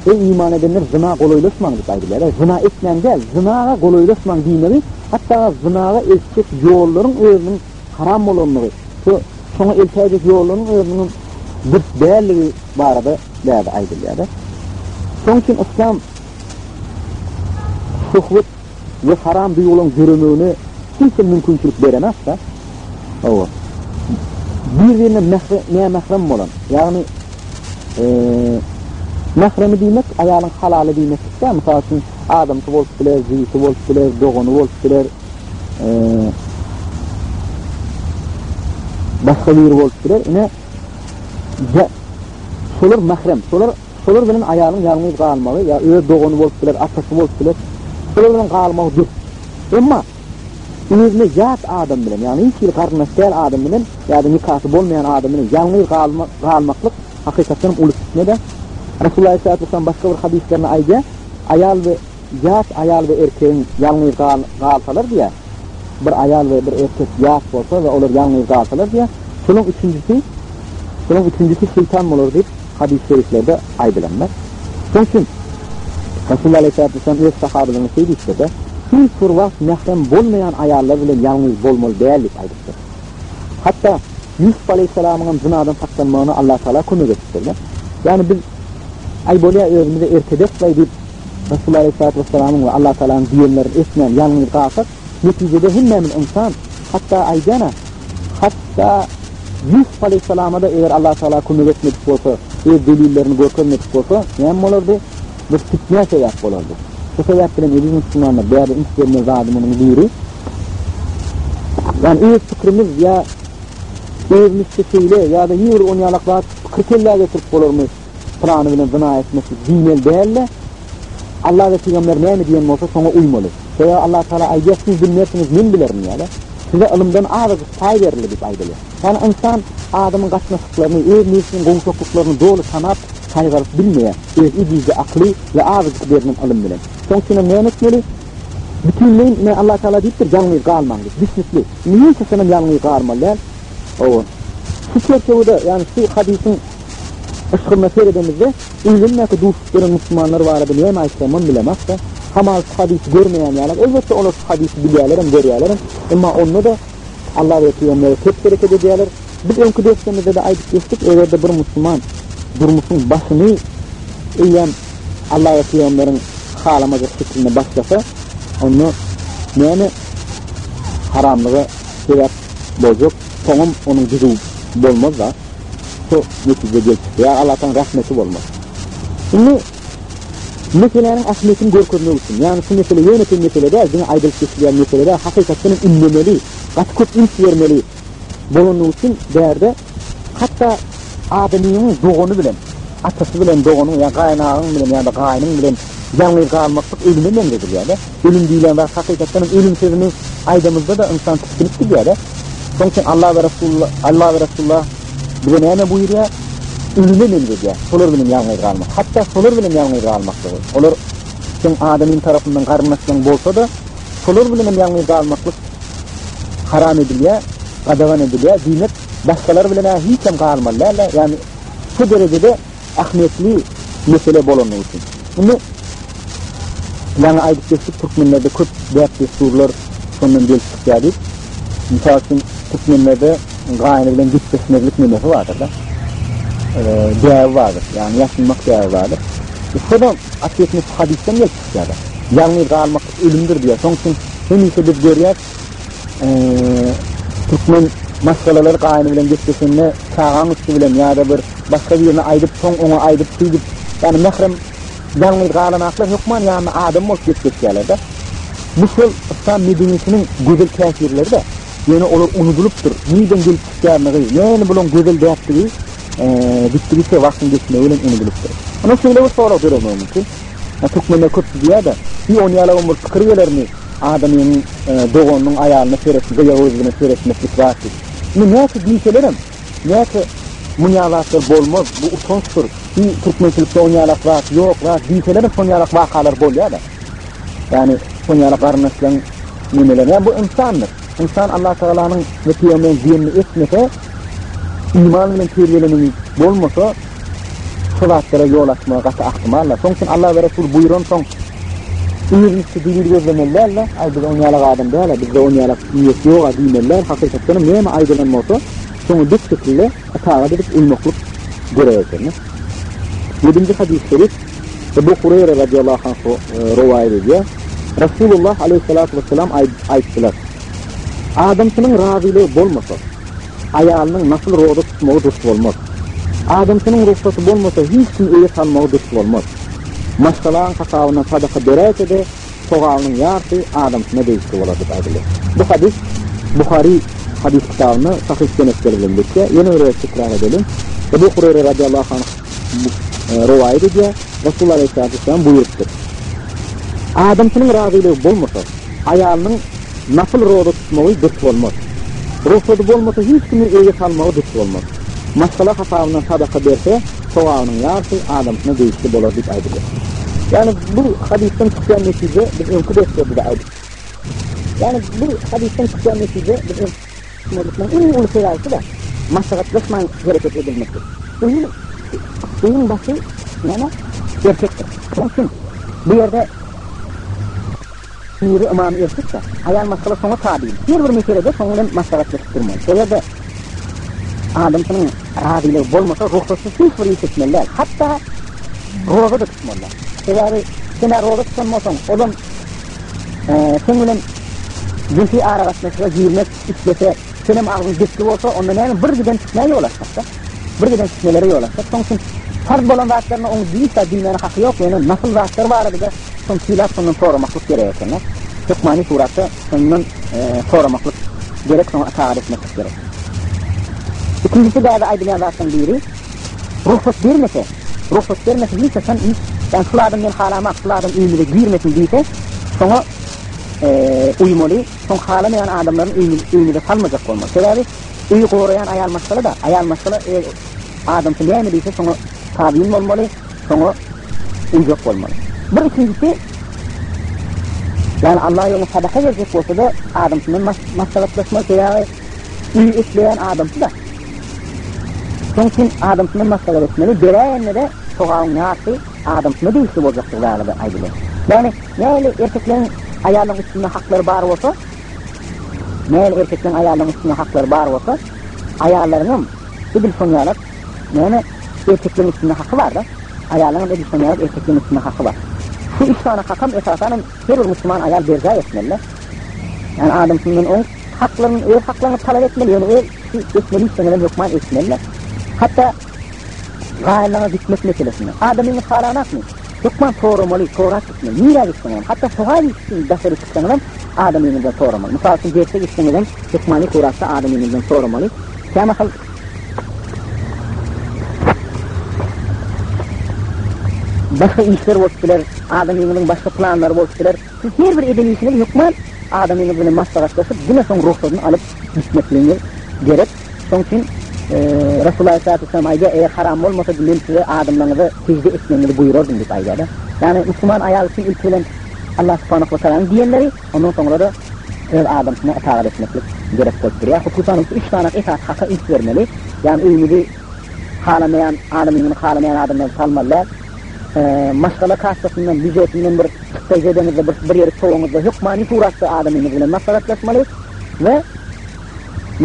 Eý iman edenler zyna golaýlaşmaň diýip aýdylýar. Zyna etmäň däl, zynaga golaýlaşmaň diýmegi hatda zynaga eltjek ýollaryň özüniň haram bolandygy, şo şoňa eltäýjek ýollaryň özüniň dürs däldigi barada bärde aýdylýar. Şonuň üçin yslam şöhwet we haram duýgularyň döremegine hiç hem mümkinçilik berenok-da. Hawa. Bir-birine mähre, nämährem bolan, ýagny mähremi diýmek aýalyň halaly diýmeklik-dä. Mysal üçin, adamsy bolup biler, jigisi bolup biler, dogany bolup biler, başga biri bolup biler. Ine. Şolar mährem, şolar şolar bilen aýalyň ýalňyz galmagy ýa öz dogany bolup biler, atasy bolup biler, şolar bilen galmagy dürs. Emma özüne ýat adam bilen, ýagny hiç hili garyndaş däl adam bilen ýa-da nikasy bolmaýan adam bilen ýalňyz galmaklyk hakykatdan hem uly fitne-de. Resulullah aleyhissalatu vesselam başga bir hadyslarynda aýdýar, aýal we ýat aýal we erkegiň ýalňyz galsalar diýýär, bir aýal we bir erkek ýat bolsa we olar ýalňyz galsalar diýýär, şolaryň üçünjisi, şolaryň üçünjisi şeýtan bolar diýip hadys şeriflerde aýdylandyr. Şonuň üçin Resulullah aleyhissalatu vesselam öz sahabalaryna şeý diýipdir-de, Hiç bir wagt mährem bolmaýan aýallar bilen ýalňyz bolmaly däl diýip aýdypdyr. Hatda Ýusup aleýhissalamyň hem zynadan saklanmagyna Allatagala kömek edipdir-de. Ýagny biz Aý bolýa özümize erk ederis-laý diýip Resulullah aleýhissalatu wessalamyň we Allatagalanyň diýenlerini etmän ýalňyz galsak, netijede hemmämiz ynsan, hatda aýdýan-a, hatda Ýusup aleýhissalama-da eger Allatagala kömek etmedik bolsa, öz delillerini görkezmedik bolsa, näme bolardy? Bir fitnä sebäp bolardy. Şu sebäp bilen eziz musulmanlar, bärde üns bermeli zady munuň biri, ýagny öz pikrimiz ýa özümizçe şeýle ýa-da hiç bir onýalak zat pikir kellä getirip bolarmy? Pylany bilen zyna etmeklik diýmeli däl-de, Allah we pygamber näme diýen bolsa şoňa uýmaly. Sebäbi Allah Tagala aýdýar, siz bilmersiňiz, men bilerin diýýär-de. Size ylymdan azajyk paý berildi diýip aýdylýar. Ýagny ynsan adamyň gatnaşyklaryny, öz nebsiniň gowşaklyklaryny doly tanap, saýgaryp bilmeýär, öz ejizje akyly we azajyk berlen ylym bilen. Şonuň üçin hem näme etmeli? Bütinleýin ine Allah Tagala diýipdir, ýalňyz galmaň diýip. Düşnükli. Indi hiç haçanam ýalňyz galmaly däl. Hawa. Şu çerçewede, ýagny şu hadysyň yşgyna seredemizde, öýlenmäkä duşup ýören musulmanlar barada näme aýtjagymam bilemok-da. Hamala şu hadysy görmeýän ýalak. Elbetde olar şu hadysy bilýärlerem, görýärlerem. Emma onda-da Allah we pygambere ters hereket edýärler. Biz öňki derslerimizde-de aýdyp geçdik, eger-de bir musulman durmuşyň başyny eýýäm Allah we pygamberiň halamajak şekilinde başlasa, onda näme haramlyga sebäp boljak, soňam onuň düzüw bolmaz-da. Şu netije gelip çykýar. Ýa Allahdan rahmeti bolmaz. Indi meseläniň ähmiýetini görkezmek üçin, ýagny şu mesele ýönekeý mesele däl, diňe aýdylyp geçilýän mesele däl, hakykatdan hem ündemeli, gaty köp üns bermeli bolanlygy üçin bärde hatda adamynyň dogany bilen, atasy bilen doganyň ýa gaýynagaň bilen ýa-da gaýnyň bilen ýalňyz galmaklyk ölüme meňzedilýär-de. Ölüm diýlen zat hakykatdan hem ölüm sözüni aýdamyzda-da ynsan tisginip gidýär-de. Şonuň üçin Allah we Resulullah, Allah we Resulullah bize näme buýurýar? Ölüme meňzedýär. Şolar bilen ýalňyz galmak. Hatda şolar bilen ýalňyz galmaklygy. Olar seň adamyň tarapyndan garyndaşlaryň bolsa-da, şolar bilen hem ýalňyz galmaklyk haram edilýär, gadagan edilýär. Diýmek, başgalar bilen-ä hiç hem galmaly däl-de, ýagny şu derejede ähmiýetli mesele bolanlygy üçin. Indi ýaňy aýdyp geçdik, türkmenlerde köp däp-dessurlar şondan gelip çykýar diýip. Mysal üçin, türkmenlerde gaýyny bilen gepleşmezlik nemesi bardyr-da. Däbi bardyr, ýagny ýaşynmak däbi bardyr. Şo-da atýetini şu hadysdan gelip çykýar-da. Ýalňyz galmaklyk ölümdir diýýär. Şonuň üçin hemişe biz görýäs, türkmen maşgalalary gaýyny bilen gepleşende çagaň üsti bilen ýa-da bir başga birine aýdyp, soň oňa aýdyp, şeýdip, ýagny mährem ýalňyz galanaklar hökman ýanynda adam bolup gepleşýärler-de. Bu şol yslam medeniýetiniň gözel täsirleri-de. Ýöne olar unudylypdyr. Nirden gelip çykýanlygy, näme bulaň gözel däpdigi gitdigiçe wagtyň geçmegi bilen unudylypdyr. Onda şeýle bir sorag döremegi mümkin. Türkmenler köp diýýär-de, bir onýalagam bir pikir gelermi, adamynyň doganynyň aýalyna seretmek, gyýa göz bilen seretmeklik zat diýip. Indi näçe diýselerem, Näçe munýa zatlar bolmaz, bu utançdyr, bi türkmençilikde onýalak zat ýok, zat diýselerem şonýalak wakalar bolýar-da. Ýagny şonýalak garyndaşlaryň nemeleri, ýagny bu ynsandyr. Ynsan Allatagalanyň we pygamberiň diýenini etmese, iman bilen terbiýeleneni bolmasa, şu zatlara ýol açmagy gaty ahtimaldyr. Şonuň üçin Allah we Resul buýransoň özümizçe delil gözlemeli däl-de, aý biz onýalak adam däl-ä, bizde onýalak niýet ýog-a diýmeli däl, hakykatdan hem näme aýdylan bolsa, Şoňa dek şekilde ytagat edip uýmaklyk gerek ekeni. Ýedinji hadys-şerif Ebu Hureýre radiallahu anhu rowaýat edýär. Resulullah aleýhissalatu wessalam aýtdylar, Adamsynyň razylygy bolmasa, aýalynyň nafyl roza tutmagy dürs bolmaz. Adamsynyň rugsaty bolmasa, hiç kim öýe salmagy dürs bolmaz. Maşgalaň hasabyndan sadaka beräýse-de, sogabynyň ýarsy adamsyna degişli bolar diýip aýdylýar. Bu hadys Buhary hadys kitabynda sahyh senetler bilen geçýär. Ýene bir gezek tekrar edeliň. Ebu Hureýre radiallahu anh rowaýat edýär, Resulullah aleýhissalatu wessalam buýrupdyr. Adamsynyň razylygy bolmasa, aýalynyň nafyl roza tutmagy dürs bolmaz. Rugsady bolmasa hiç kimi öýe salmagy dürs bolmaz. Maşgala hasabyndan sadaka berse, sogabynyň ýarysy adamsyna degişli bolar diýip aýdylýar. Ýagny bu hadysdan çykýan netije biz öňki derslerde-de aýdyp. Ýagny bu hadysdan çykýan netije biz öňki. Munuň iň uly sebäbi şu-da, maslahatlaşman hereket edilmekdir. Öýüň, öýüň başy näme? Erkekdir. Şonuň üçin bu ýerde biri ymam erkek-de, aýal maşgala şoňa tabyn. Her bir meselede şonuň bilen maslahatlaşyp durmaly. Eger-de adamsynyň razylygy bolmasa, rugsatsyz hiç bir iş etmeli däl. Hatda roza-da tutmaly däl. Sebäbi sen-ä roza tutan bolsaň, olam Seň bilen jynsy aragatnaşyga girmek islese, senem agzyň bekli bolsa, onda näme bir giden fitnä ýol açjakda. Bir giden fitnelere ýol açjak. Şoň üçin parz bolan zatlaryna oň hiç zat diýmäne haky ýok, ýöne nafyl zatlar barada-da şony sylap şondan soramaklyk gerek eken-de. Hökmany suratda şondan soramaklyk gerek, şoňa ytagat etmeklik gerek. Ikinjisi bärde aýdylýan zatlaryň biri, Rugsat bermese, rugsat bermese hiç haçan iş, ýagny şul adam meni halamak, şul adam öýümize girmesin diýse, şoňa uýmaly, şoň halamaýan adamlaryny öýümize salmajak bolmaly. Sebäbi öýi goraýan aýal maşgala-da, aýal maşgala öz adamsy näme diýse şoňa tabyn bolmaly, şoňa uýjak bolmaly. Bir ikinjisi, ýagny Allah ýolunda sadaka berjek bolsa-da adamsyndan maslahatlaşmaly, sebäbi öýi ekleýän adamsy-da. Şonuň üçin adamsyna maslahat etmeli, beräýende-de sogabyň ýarysy adamsyna degişli boljakdygy barada aýdylýar. Ýagny, nähili erkekleriň aýallaryň üstünde haklary bar bolsa, nähili erkekleriň aýallaryň üstünde haklary bar bolsa, aýallaryňam edil şoň ýalak, näme, erkekleriň üstünde haky bar-da, aýallaryňam edil şoň ýalak erkekleriň üstünde haky bar. Şu üç sany hakam esasanam her bir musulman aýal berjaý etmeli-de. Ýagny adamsyndan oň haklaryny, öz haklaryňy talap etmeli, ýöne öz şu etmeli işleriňizem hökman etmeli. Hatda gaýynlaryňa gitmek meselesinde. Adamyňyz halanakmy? Hökman soramaly, sorap gitmeli. Nirä gitseňem, hatda sogap iş üçin daşary çyksaňyzam adamyňyzdan soramaly. Mysal üçin derse gitseňizem hökmany suratda adamyňyzdan soramaly. Kämahal başga işler bolup biler, adamyňyzyň başga planlary bolup biler. Siz her bir eden işiňizi hökman adamyňyz bilen maslahatlaşyp, diňe şoň rugsadyny alyp gitmekligiňiz gerek. Şoň üçin Resulullah aleyhissalatu vesselam aýdýar, eger haram bolmasady men size adamlaryňyza sejde etmegiňizi buýrardym diýip aýdýar-da. Ýagny musulman aýal üçin ilki bilen Allah subhanahu we tagalanyň diýenleri, ondan soňra-da öz adamsyna ytagat etmeklik gerek bolup durýar. Hususan şu üç sany esasy haka üns bermeli. Ýagny öýüňizi halamaýan, adamyňyzy halamaýan adamlary salmaly däl. Maşgala kassasyndan, býujetinden bir çykdaýjy edeňizde, bir bir ýeri çowaňyzda hökmany suratda adamyňyz bilen maslahatlaşmaly we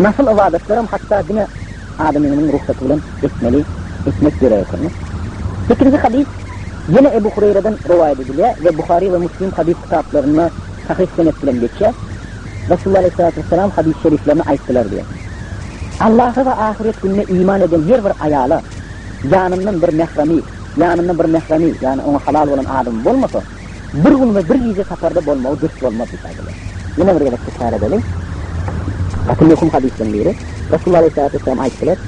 nafyl ybadatlaram hatda diňe adamyňyzyň rugsaty bilen etmeli, etmek gerek ekeni. Sekizinji hadys ýene Ebu Hureýreden rowaýat edilýär we Buhary we Muslim hadys kitaplarynda sahyh senet bilen geçýär. Resulullah aleýhissalatu wessalam hadys şeriflerinde aýtdylar diýýär. Allaha we ahyret gününe iman eden her bir aýala ýanyndan bir mähremi, ýanynda bir mähremi, ýagny oňa halal bolan adamy bolmasa, bir gün we bir gije saparda bolmagy dürs bolmaz diýip aýdylýar. Ýene bir gezek tekrar edeliň. Gaty möhüm hadyslaryň biri. Resulullah aleýhissalatu wessalam aýtdylar,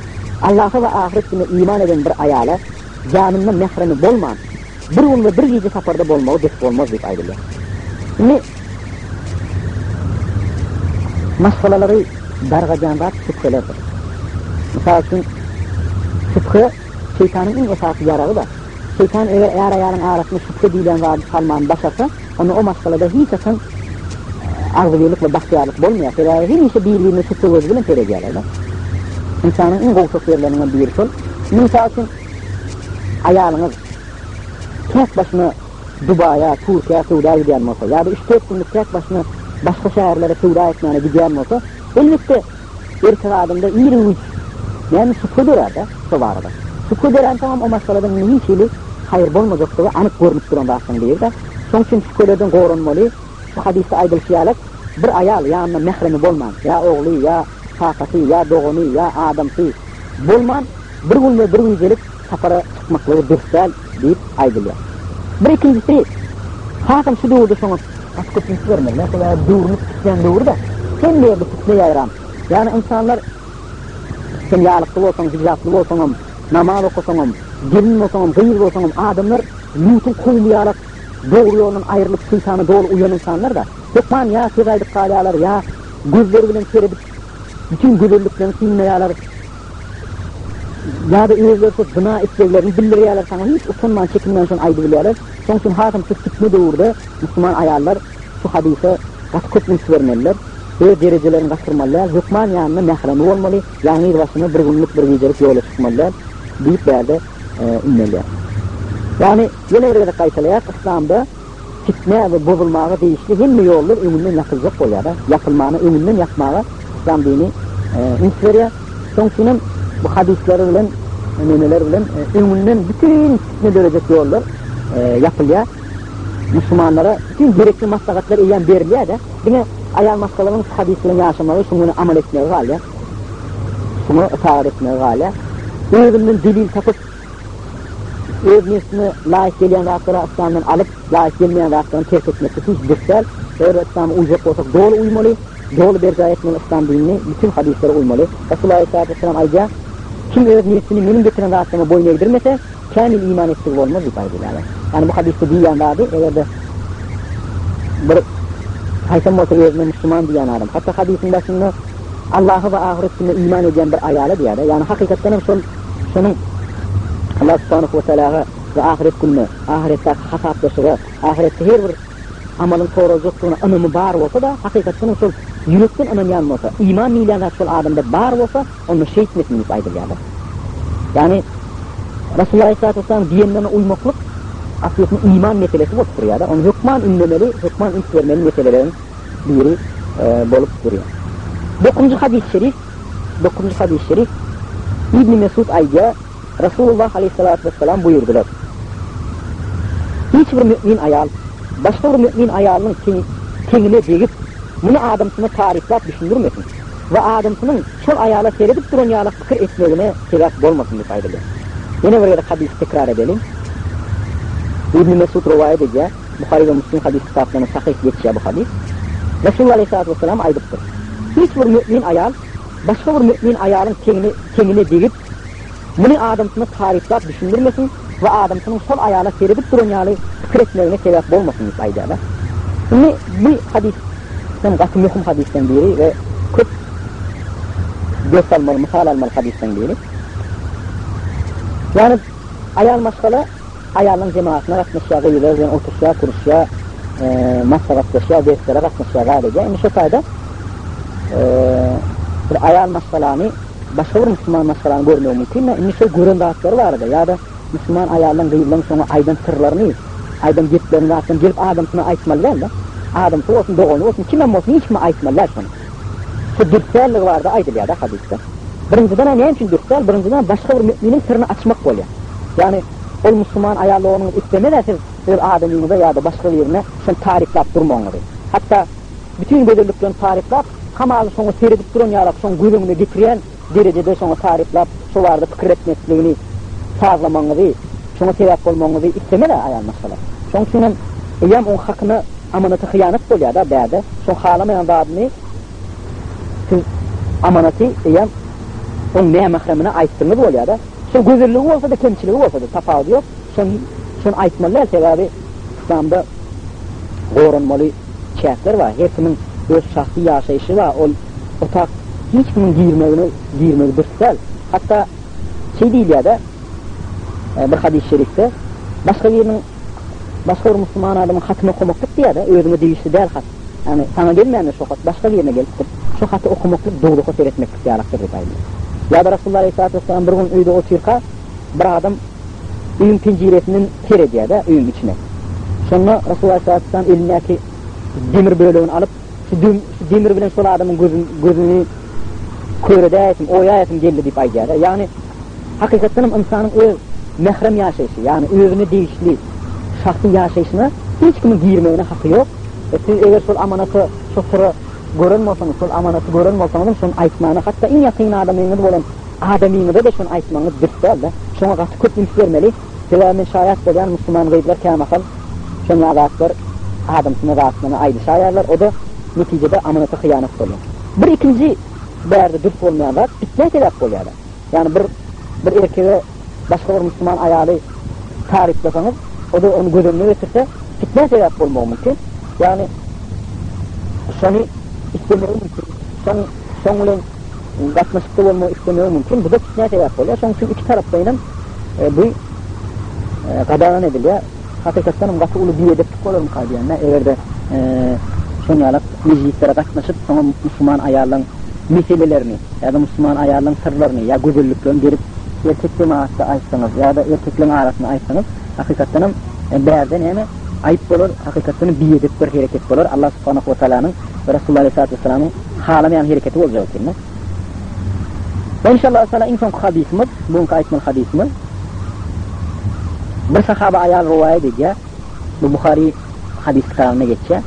Allaha we ahyret gününe iman eden bir aýala ýanynda mähremi bolman, bir gün we bir gije saparda bolmagy dürs bolmaz diýip aýdylýar. Indi maşgalalary dargadýan zat şübhelerdir. Mysal üçin, şübhe şeýtanyň iň esasy ýaragy-da. Şeýtan eger är-aýalyň arasyna şübhe diýlen zady salmany başarsa, onda o maşgalada hiç haçan agzybirlik we bagtyýarlyk bolmaýar. Sebäbi hemişe bir-birine şübhe gözi bilen seredýärler-de. Ynsanyň iň gowşak ýerleriniň biri şol. Indi mysal üçin, aýalyňyz täk başyna Dubaýa, Türkiýä söwda gidýän bolsa ýa-da üç-dört günlük täk başyna başga şäherlere söwda etmäne gidýän bolsa, elbetde, erkek adamda ir-güýç, näme şübhe dörär-dä şo barada. Şübhe döränsoňam o maşgaladan indi hiç hili haýyr bolmajakdygy anyk görnüp duran zatlaryň biri-dä. Şoň üçin şübhelerden goranmaly. Şu hadysda aýdylyşy ýaly, bir aýal ýanynda mähremi bolman, ýa ogly, ýa kakasy, ýa dogany, ýa adamsy bolman, bir gün we bir gijelik sapara çykmaklygy dürs däl diýip aýdylýar. Bir ikinjisi, hasam şu döwürde şoňa gaty köp üns bermeli. Sebäbi döwrümiz pitnäň döwri-de. Hemme ýerde pitne ýaýran. Ýagny ynsanlar sen ýalykly bolsaň, hijaply bolsaňam. Namaz okasaňam, gelin bolsaňam, gyz bolsaňam adamlar Lutuň kowumy ýalak dogry ýoldan aýrylyp şeýtana doly uýan ynsanlar-da. Hökman ýa söz aýdyp galýarlar, ýa gözleri bilen seredip bütin gözelliklerini synlaýarlar. Ýa-da özleri şo zyna isleglerini bildirýärler saňa hiç utanman çekinmän şony aýdybilýärler. Şoň üçin hasam şu fitne döwürde musulman aýallar şu hadysa gaty köp üns bermeliler. Öz derejelerini gaçyrmaly däl, hökman ýanynda mähremi bolmaly, ýalňyz başyna bir günlük bir gijelik ýola çykmaly däl diýip bärde ündelýär. Ýagny ýene bir gezek gaýtalaýas, yslamda fitnä we bozulmaga degişli hemme ýollar öňünden ýapyljak bolýar-da, ýapylmana öňünden ýapmaga yslam dini üns berýär. Şoň üçin hem bu hadyslary bilen, nemeler bilen öňünden bütin fitne dörejek ýollar ýapylýar. Musulmanlara bütin gerekli maslahatlar eýýäm berilýär-de, diňe aýal maşgalanyň şu hadys bilen ýaşamagy, şuň bilen amal etmegi galýar. Şuňa ytagat etmegi galýar. Özünden delil tapyp, öz nebsine laýyk gelýän zatlary yslamdan alyp, laýyk gelmeýän zatlaryny terk etmeklik hiç dürs däl. Eger yslama uýjak bolsak doly uýmaly, doly berjaý etmeli yslam dinini, bütin hadyslara uýmaly. Resulullah aleyhissalatu vesselam aýdýar, Kim öz nebsini meniň getiren zatlaryma boýun egdirmese, kämil iman etdigi bolmaz diýip aýdylýar. Ýagny bu hadysda diýýän zady, eger-de bir haýsam bolsa özüne musulman diýýän adam, hatda hadysyň başynda Allaha we ahyret gününe iman edýän bir aýala diýýär-de, ýagny hakykatdan hem şol şonuň Allah subhanahu we tealaga we ahyret gününe, ahyretdäki hasaplaşyga, ahyretde her bir amalyň soraljakdygyna ynamy bar bolsa-da, hakykatdan hem şol ýürekden ynanýan bolsa, iman diýilýän zat şol adamda bar bolsa, onda şeýtmesin diýip aýdylýar-da. Ýagny Resulullah aleyhissalatu vesselam diýenlerine uýmaklyk aslyýetinde iman meselesi bolup durýar-da, ony hökman ündemeli, hökman üns bermeli meseleleriň biri bolup durýar. Dokuzynjy hadys-şerif, Dokuzynjy hadys-şerif, Ibn Mesud aýdýar, Resulullah aleýhissalatu wessalam buýurdylar, Hiç bir mümin aýal başga bir mümin aýalynyň teňine degip, muny adamsyna taryplap düşündirmesin we adamsynyň şol aýala seredip duran ýaly pikir etmegine sebäp bolmasyn diýip aýdylýar. Ýene bir gezek hadysy tekrar edeliň. Ibn Mesud rowaýat edýär, Buhary we Muslim hadys kitaplarynda sahyh geçýär bu hadys. Resulullah aleýhissalatu wessalam aýdypdyr, Hiç bir mümin aýal başga bir mümin aýalyň teňine degip, muny adamsyna taryplap düşündirmesin we adamsynyň şol aýala seredip duran ýaly pikir etmegine sebäp bolmasyn diýip aýdýarlar. Indi bu hadys hem gaty möhüm hadyslaryň biri we köp ders almaly, mysal almaly hadyslaryň biri. Ýagny aýal maşgala Aýallaryň jemagatyna gatnaşýar, gyzlar bilen oturyşýar, turuşýar, maslahatlaşýar, derslere gatnaşýar, zat edýär. Indi şo taýda bir aýal maşgalany başga bir musulman maşgalany görmegi mümkin. Indi şo gören zatlary barada ýa-da musulman aýallaryň, gyzlaryň şoňa aýdan syrlaryny, aýdan geplerini zatlaryny gelip adamsyna aýtmaly däl-de. Adamsy bolsun, dogany bolsun, kimem bolsun hiç kime aýtmaly däl şony. Şu dürs dälligi barada aýdylýar-da hadysda. Birinjiden-ä näme üçin dürs däl? Birinjiden başga bir müminiň syryny açmak bolýar. Ýagny ol musulman aýal doganyňyz islemez-ä siz öz adamyňyza ýa-da başga birine şony taryplap durmagyňyzy. Hatda bütin gözelliklerini taryplap, hamaly şoňa seredip duran ýalak şoň göz öňüne getirýän derejede şoňa taryplap, şo barada pikir etmekligini sazlamagyňyzy, şoňa sebäp bolmagyňyzy islemez-ä aýal maşgala. Şoň üçin hem eýýäm oň hakyna amanata hyýanat bolýar-da bärde. Şoň halamaýan zadyny siz amanaty eýýäm oň nämähremine aýtdyňyz bolýar-da. Şol gözelligi bolsa-da, kemçiligi bolsa-da tapawudy ýok. Şony şony aýtmaly däl, sebäbi yslamda goranmaly çäkler bar. Her kimiň öz şahsy ýaşaýşy bar. Ol otag hiç kimiň girmegine girmegi dürs däl. Hatda şeý diýilýär-de, bir hadys-y şerifde, başga biriniň başga bir musulman adamyň hatyny okamaklyk diýýär-de, özüňe degişli däl hat. Ýagny saňa gelmändir şo hat, başga birine gelipdir. Şo haty okamaklyk dowzaha seretmeklik ýalakdyr diýip aýdylýar. Ýa-da Rasulullah aleýhissalatu wessalam bir gün öýde otyrka, bir adam öýüň penjiresinden seredýär-de öýüň içine. Şonda Rasulullah aleýhissalatu wessalam elindäki demir bölegini alyp, şu şu demir bilen şol adamyň gözüni kör edäýesim, oýaýasym geldi diýip aýdýar-da. Ýagny Hakykatdan hem ynsanyň öz mährem ýaşaýşy, ýagny özüne degişli şahsy ýaşaýşyna hiç kimiň girmegine haky ýok. E siz eger şol amanaty, şo syry gören bolsaňyz, şol amanaty gören bolsaňyzam şony aýtmana, hatda iň ýakyn adamyňyz bolan adamyňyza-da şony aýtmagyňyz dürs däl-de. Şoňa gaty köp üns bermeli. Sebäbi men şaýat bolýan, musulman gyzlar kämahal şoňa zatlar adamsyna zatlaryny aýdyşaýarlar, o-da netijede amanata hyýanat bolýar. Bir ikinji bärde dürs bolmaýan zat pitnä sebäp bolýar-da. Ýagny bir bir erkege. başga bir musulman aýaly taryplasaňyz, o-da ony göz öňüne getirse, fitnä sebäp bolmagy mümkin. Ýagny şony islemegi mümkin. Şoň şoň bilen gatnaşykda bolmagy islemegi mümkin. Bu-da fitnä sebäp bolýar. Şonuň üçin iki taraplaýynam bu gadagan edilýär. Hakykatdan hem gaty uly biedeplik bolarmyka diýende, eger-de şoň ýalak mejlislere gatnaşyp, soňam musulman aýallaň meselelerini ýa-da musulman aýallaň syrlaryny ýa gözelliklerini gelip erkek jemagatda aýtsaňyz ýa-da erkekleň arasynda aýtsaňyz, hakykatdan hem bärde näme aýyp bolar, hakykatdan hem biedep bir hereket bolar, Allah subhanahu we taalanyň we Resulullah aleýhissalatu wessalamyň halamaýan hereketi boljak ekeni. We inşallah taala iň soňky hadysymyz, bu günki aýtmaly hadysymyz. Bir sahaba aýal rowaýat edýär. Bu Buhary hadys kitabynda geçýär.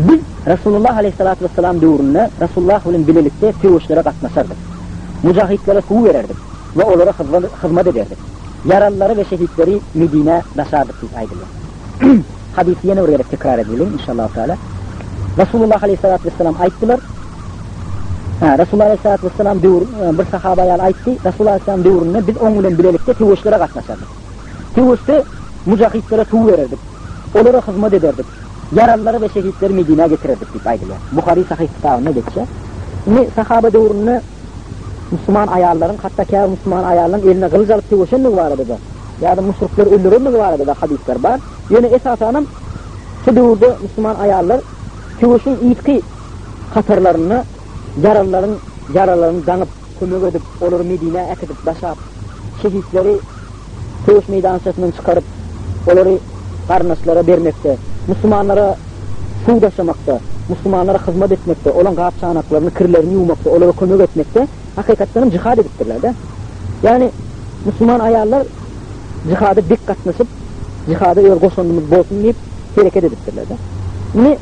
Biz Resulullah aleýhissalatu wessalam döwründe Resulullah bilen bilelikde söweşlere gatnaşardyk. Mujahitlere suw bererdik we olara hyzmat ederdik. Ýaralylary we şehitleri Medinä daşardyk diýip aýdylýar. Hadysy ýene bir gezek tekrar edeliň, inşallahu taala. Resulullah aleýhissalatu wessalam aýtdylar, Hä, Resulullah aleýhissalatu wessalam döwür bir sahaba aýal aýtdy, Resulullah aleýhissalam döwründe biz oň bilen bilelikde söweşlere gatnaşardyk. Söweşde mujahitlere suw bererdik, olara hyzmat ederdik, ýaralylary we şehitleri Medinä getirerdik diýip aýdylýar. Buhary Sahyh kitabynda geçýär. Indi sahaba döwründe musulman aýallaryň, hatda käbir musulman aýallaryň eline gylyç alyp söweşendigi barada-da, ýa-da müşrikleri öldürendigi barada-da hadyslar bar. Ýöne esasanam şu döwürde musulman aýallar söweşiň yzky hatarlarynda ýaralylaryň ýaralaryny daňyp, kömek edip, olary Medinä äkidip daşap, şehitleri söweş meýdançasyndan çykaryp, olary garyndaşlara bermekde, musulmanlara suw daşamakda, musulmanlara hyzmat etmekde, olaryň gap-çanaklaryny, kirlerini ýuwmakda, olara kömek etmekde hakykatdan hem jihad edipdirler-de. Ýagny musulman aýallar jihada bek gatnaşyp, jihada öz goşandymyz bolsun diýip hereket edipdirler-de. Indi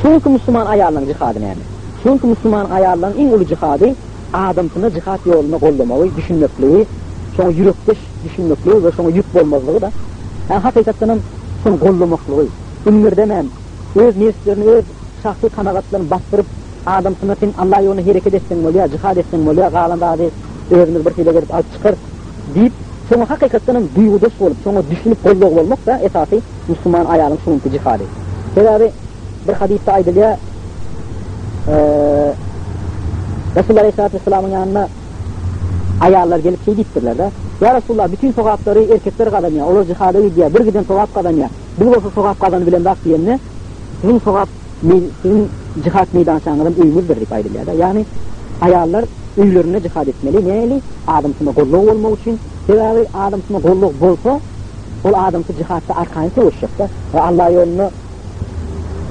şu günki musulman aýallaryň jihady näme? Şu günki musulman aýallaryň iň uly jihady adamsyna jihat ýolunda goldamagy, düşünmekligi, şoňa ýürekdeş düşünmekligi we şoňa ýük bolmazlygy-da. Ýa hakykatdan hem şony goldamaklygy, iňňirdemän, öz nebslerini, öz şahsy kanagatlaryny basdyryp, adamsyna sen Alla ýolunda hereket etseň bolýar, jihat etseň bolýar, galan zady özümiz bir hile edip alyp çykarys diýip, şoňa hakykatdan hem duýgudaş bolup, şoňa düşünip goldaw bolmak-da esasy musulman aýalyň şu günki jihady. Sebäbi bir hadysda aýdylýar, Resulullah aleýhissalatu wessalamyň ýanyna aýallar gelip şeý diýipdirler-de, Ýa Resulullah, bütin sogaplary erkekler gazanýar, olar jihada gidýär, bir giden sogap gazanýar, biz bolsa sogap gazanybilemzok diýende, siziň sogap siziň jihat meýdançaňyzam öýüňizdir diýip aýdylýar-da. Ýagny aýallar öýlerinde jihat etmeli. Nähili? Adamsyna goldaw bolmak üçin. Sebäbi adamsyna goldaw bolsa, ol adamsy jihatda arkaýyn söweşjek-de we Alla ýolunda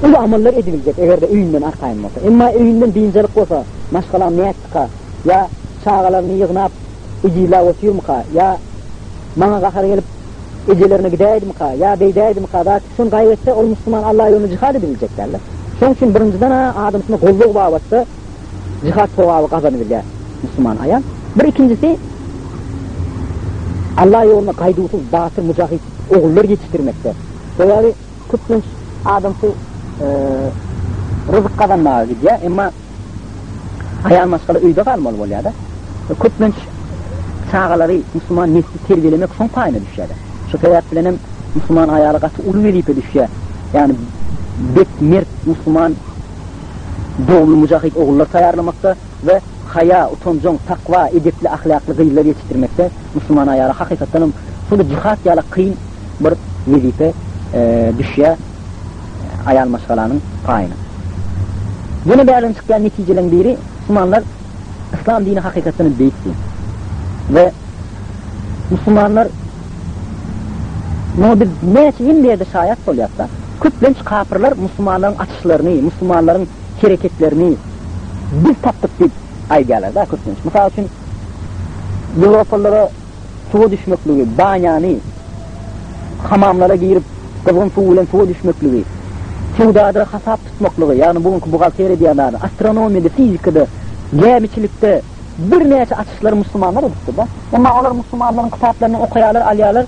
uly amallar edibiljek, eger-de öýünden arkaýyn bolsa. Emma öýünden biynjalyk bolsa, maşgalam nätdika, ýa çagalaryny ýygnap ejizläp otyrmyka, ýa maňa gahary gelip ejelerine gidäýdimika, ýa beýdäýdimika zat, şony gaýgy etse, ol musulman Alla ýolunda jihad edibiljek däldir. Şonuň üçin birinjiden-ä adamsyna goldaw babatda jihad sogaby gazanybilýär musulman aýal. Bir ikinjisi, Alla ýolunda gaýduwsyz batyr mujahid ogullar ýetişdirmekde. Sebäbi köplenç adamsy ryzyk gazanmaga gidýär, emma aýal maşgala öýde galmaly bolýar-da. Köplenç çagalary musulman nesli terbiýelemek şoň paýyna düşýär-de. Şu sebäp bilen hem musulman aýala gaty uly wezipe düşýär. Ýagny bek mert musulman dogumly mujahid ogullar taýýarlamakda we haýa, utanjaň, takwa, edepli, ahlakly gyzlar ýetişdirmekde musulman aýala hakykatdan hem şol jihat ýaly kyn bir wezipe düşýär aýal maşgalanyň paýyna. Ýene bärden çykýan netijeleriň biri, musulmanlar yslam dini hakykatdan hem beýik din. We musulmanlar muňa biz näçe hemme ýerde şaýat bolýarys-da. Köplenç kapyrlar musulmanlaryň açyşlaryny, musulmanlaryň hereketlerini biz tapdyk diýip aýdýarlar-da köplenç. Mysal üçin, ýewropalylara suwa düşmekligi, banýany, hamamlara girip, gyzgyn suw bilen suwa düşmekligi, söwdada hasap tutmaklygy, ýagny bu günki buhgalteriýa diýen zady, astronomiýada, fizikada, gämiçilikde birnäçe açyşlary musulmanlar edipdir-de. Emma olar musulmanlaryň kitaplaryny okaýarlar, alýarlar,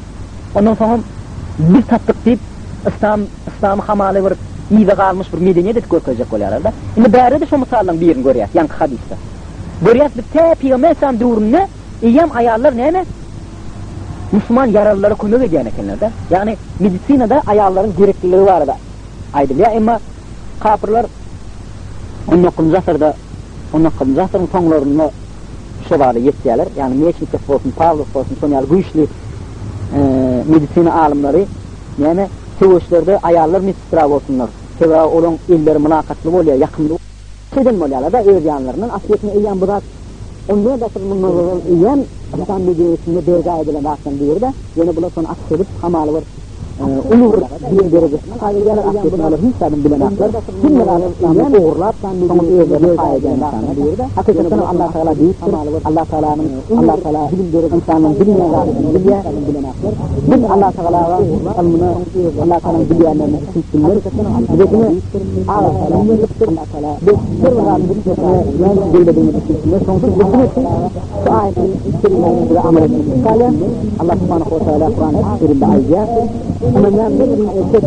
ondan soňam biz tapdyk diýip, yslam, yslamy hamala bir yza galmyş bir medeniýet edip görkezjek bolýarlar-da. Indi bärde-de şo mysallaryň birini görýäs, ýaňky hadysda. Görýäs biz tä Pygamber aleyhisselam döwründe Eýýäm aýallar näme? Musulman ýaralylara kömek edýän ekenler-de. Ýagny medisinada aýallaryň gerekliligi barada aýdylýar. Emma kapyrlar on dokuzynjy asyrda, on dokuzynjy asyryň soňlarynda şo zada ýetýärler. Ýagny Meçnikow bolsun, Pawlow bolsun, şon ýaly güýçli medisina alymlary näme söweşlerde aýallar medsestra bolsunlar. Sebäbi olaň elleri mylakatly bolýar, ýakymly. Eden bolýarlar-da öz ýanlaryndan. Aslyýetinde eýýäm bu zat 14 asyr mundan ozal eýýäm yslam medeniýetinde berjaý edilen zatlaryň biri-de. Ýöne bular şony açyk edip, hamaly bir uly bir din derejesine paý edýärler. Aslyýetinde olar hiç zadam bilenaklar. Hemme zady yslamdan ogurlap, soňam özlerine paý edýän insanlar biri-de. Hakykatdan hem Allah Tagala beýikdir. Allah Tagalanyň Allah Tagala ynsanlaryň bilmeýän zadyny bilýär. Biz Allah Tagalaga ylmyna, Allah Tagalanyň bilýänlerine düşünip bilmeris. Bize diňe agyz berlipdir. Biz her bir zadyň hikmetine näme üçin beýledigine düşünip bilmeris. Şonuň üçin biz diňe şu şu aýatyň kerimäni bize amal etmeklik galýar. Allah Subhanahu wa Taala Kurany Kerimde aýdýar. Ynanýan her bir erkek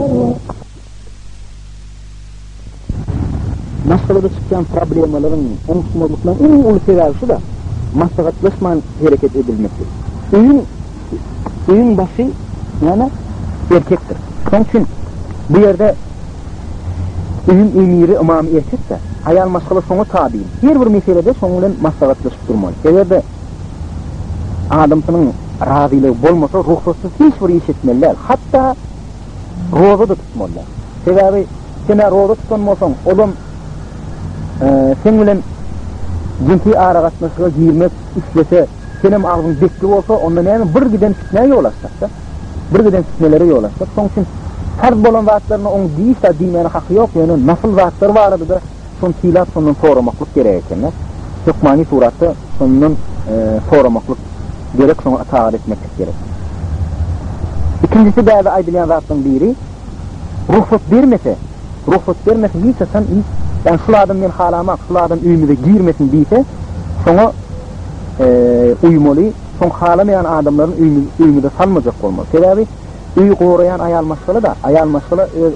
Maşgalada çykýan problemalaryň, oňuşmazlyklaryň iň uly sebäbi şu-da, maslahatlaşman hereket edilmeklik. Öýüň öýüň başy näme? Erkekdir. Şonuň üçin bu ýerde öýüň emiri, ymamy erkek-de, aýal maşgala şoňa tabyn. Her bir meselede şonuň bilen maslahatlaşyp durmaly. Eger-de adamsynyň razylygy bolmasa, rugsatsyz hiç bir iş etmeli däl. Hatda roza-da tutmaly däl. Sebäbi sen-ä roza tutan bolsaň, olam seň bilen jynsy aragatnaşyga girmek islese, senem agzyň bekli bolsa, onda näme bir giden fitnä ýol açjak-da. Bir giden fitnelere ýol açjak. Şonuň üçin farz bolan zatlaryna oň diş zat diýmäne haky ýok, ýöne nafyl zatlar barada-da şony sylap şondan soramaklyk gerek eken-de. Hökmany suratda şondan soramaklyk gerek, şoňa ytagat etmeklik gerek. Ikinjisi bärde aýdylýan zatlaryň biri, rugsat bermese, rugsat bermese hiç haçan hiç, ýagny şul adam men halamak, şul adam öýümize girmesin diýse, şoňa uýmaly, şoň halamaýan adamlaryny öýümize salmajak bolmaly. Sebäbi öýi goraýan aýal maşgala-da, aýal maşgala öz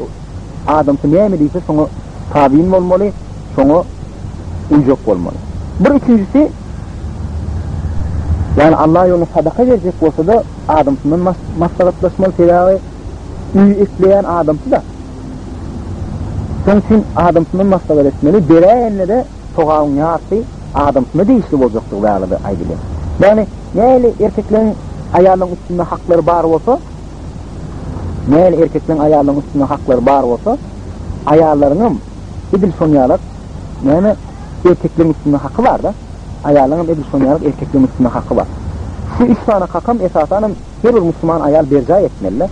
adamsy näme diýse şoňa tabyn bolmaly, şoňa uýjak bolmaly. Bir üçünjisi, ýagny Allah ýolunda sadaka berjek bolsa-da adamsyndan maslahatlaşmaly, sebäbi öýi ekleýän adamsy-da. Şonuň üçin adamsyndan maslahat etmeli, beräýende-de sogabyň ýarysy adamsyna degişli boljakdygy barada aýdylýar. Ýagny nähili erkekleriň aýallaryň üstünde haklary bar bolsa, nähili erkekleriň aýallaryň üstünde haklary bar bolsa, aýallaryňam edil şon ýalak näme erkekleriň üstünde haky bar-da, aýallaryňam edil şon ýalak erkekleriň üstünde haky bar. Şu üç sany hakam esasanam her bir musulman aýal berjaý etmeli-de.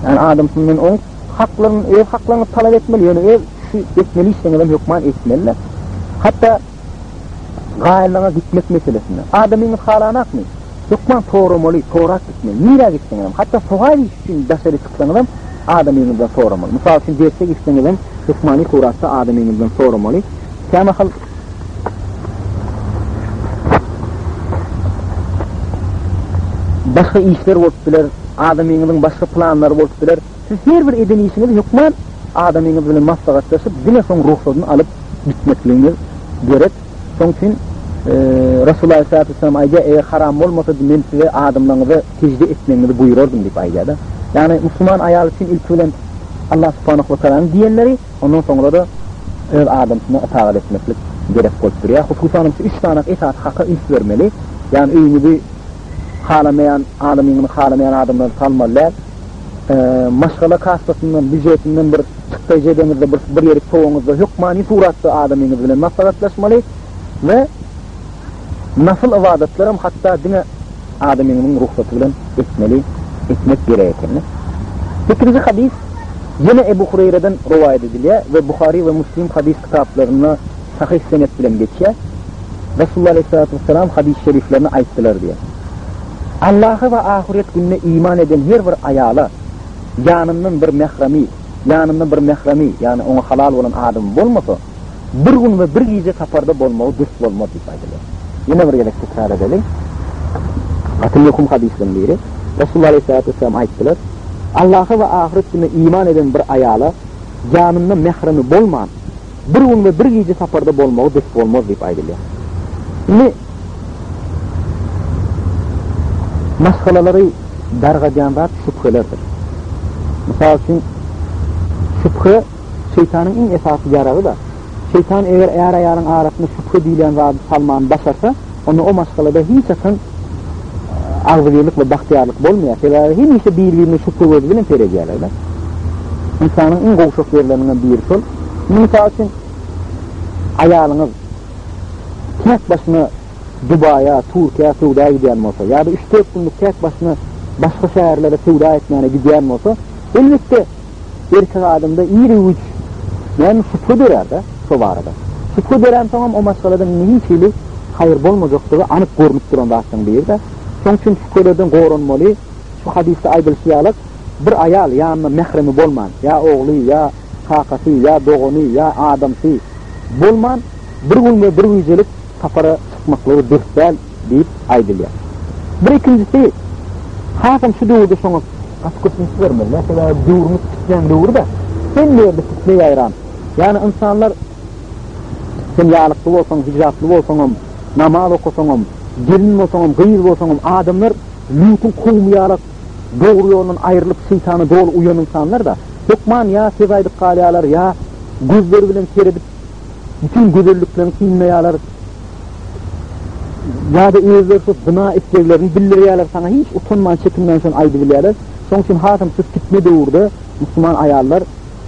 Ýagny adamsyndan oň haklaryny, öz haklaryňyzy talap etmeli, ýöne öz şu etmeli işleriňizem hökman etmeli-de. Hatda gaýynlaryňa gitmek meselesinde. Adamyňyz halanakmy? Hökman soramaly, sorap gitmeli. Nirä gitseňizem, hatda sogap iş üçin daşary çyksaňyzam adamyňyzdan soramaly. Mysal üçin derse gitseňizem hökmany suratda adamyňyzdan soramaly. Kämahal başga işler bolup biler, adamyňyzyň başga planlary bolup biler. Siz her bir eden işiňizi hökman adamyňyz bilen maslahatlaşyp, diňe soň rugsadyny alyp gitmekligiňiz gerek. Şoň üçin Resulullah aleyhissalatu vesselam aýdýar, eger haram bolmasady men size adamlaryňyza sejde etmegiňizi buýrardym diýip aýdýar-da. Ýagny musulman aýal üçin ilki bilen Allah subhanahu we tagalanyň diýenleri, ondan soňra-da öz adamsyna ytagat etmeklik gerek bolup durýar. Hususanam şu üç sany esasy haka üns bermeli. Ýagny öýüňizi halamaýan, adamyňyzy halamaýan adamlary salmaly däl. Maşgala kassasyndan, býujetinden bir çykdaýjy edeňizde, bir bir ýerik sowaňyzda hökmany suratda adamyňyz bilen maslahatlaşmaly we nafyl ybadatlaram hatda diňe adamyňyzyň rugsaty bilen etmeli, etmek gerek ekeni. Sekizinji hadys ýene Ebu Hureýreden rowaýat edilýär we Buhary we Muslim hadys kitaplarynda sahyh senet bilen geçýär. Resulullah aleýhissalatu wessalam hadys şeriflerini aýtdylar diýýär. Allaha we ahyret gününe iman eden her bir aýala ýanyndan bir mähremi, ýanynda bir mähremi, ýagny oňa halal bolan adamy bolmasa, bir gün we bir gije saparda bolmagy dürs bolmaz diýip aýdylýar. Ýene bir gezek tekrar edeliň. Gaty möhüm hadyslaryň biri. Resulullah aleýhissalatu wessalam aýtdylar, Allaha we ahyret gününe iman eden bir aýala ýanynda mähremi bolman, bir gün we bir gije saparda bolmagy dürs bolmaz diýip aýdylýar. Indi. Maşgalalary dargadýan zat şübhelerdir. Mysal üçin, şübhe şeýtanyň iň esasy ýaragy-da. Şeýtan eger är-aýalyň arasyna şübhe diýilýän zady salmany başarsa, onda o maşgalada hiç haçan agzybirlik we bagtyýarlyk bolmaýar. Sebäbi hemişe bir-birine şübhe gözi bilen seredýärler-de. Ynsanyň iň gowşak ýerleriniň hem biri şol. Indi mysal üçin, aýalyňyz täk başyna Dubaýa, Türkiýä söwda gidýän bolsa ýa-da üç-dört günlük täk başyna başga şäherlere söwda etmäne gidýän bolsa, elbetde, erkek adamda iri-güýç, näme şübhe dörär-de şo barada. Şübhe döränsoňam o maşgaladan indi hiç hili haýyr bolmajakdygy anyk görnüp duran zatlaryň biri-de. Şoň üçin şübhelerden goranmaly. Şu hadysda aýdylyşy ýaly, bir aýal ýanynda mähremi bolman, ýa ogly, ýa kakasy, ýa dogany, ýa adamsy bolman, bir gün we bir gijelik sapara çykmaklygy dürs däl diýip aýdylýar. Bir ikinjisi, hasam şu döwürde şoňa gaty köp üns bermeli. Sebäbi döwrümiz pitnäň döwri-de. Hemme ýerde pitne ýaýran. Ýagny ynsanlar sen ýalykly bolsaň, hijaply bolsaňam, namaz okasaňam, gelin bolsaňam, gyz bolsaňam, adamlar Lutuň kowumy ýalak dogry ýoldan aýrylyp şeýtana doly uýan ynsanlar-da. Hökman ýa söz aýdyp galýarlar, ýa gözleri bilen seredip bütin gözelliklerini synlaýarlar ýa-da özleri şo zyna isleglerini bildirýärler saňa hiç utanman çekinmän şony aýdybilýärler. Şoň üçin hasam şu fitne döwürde musulman aýallar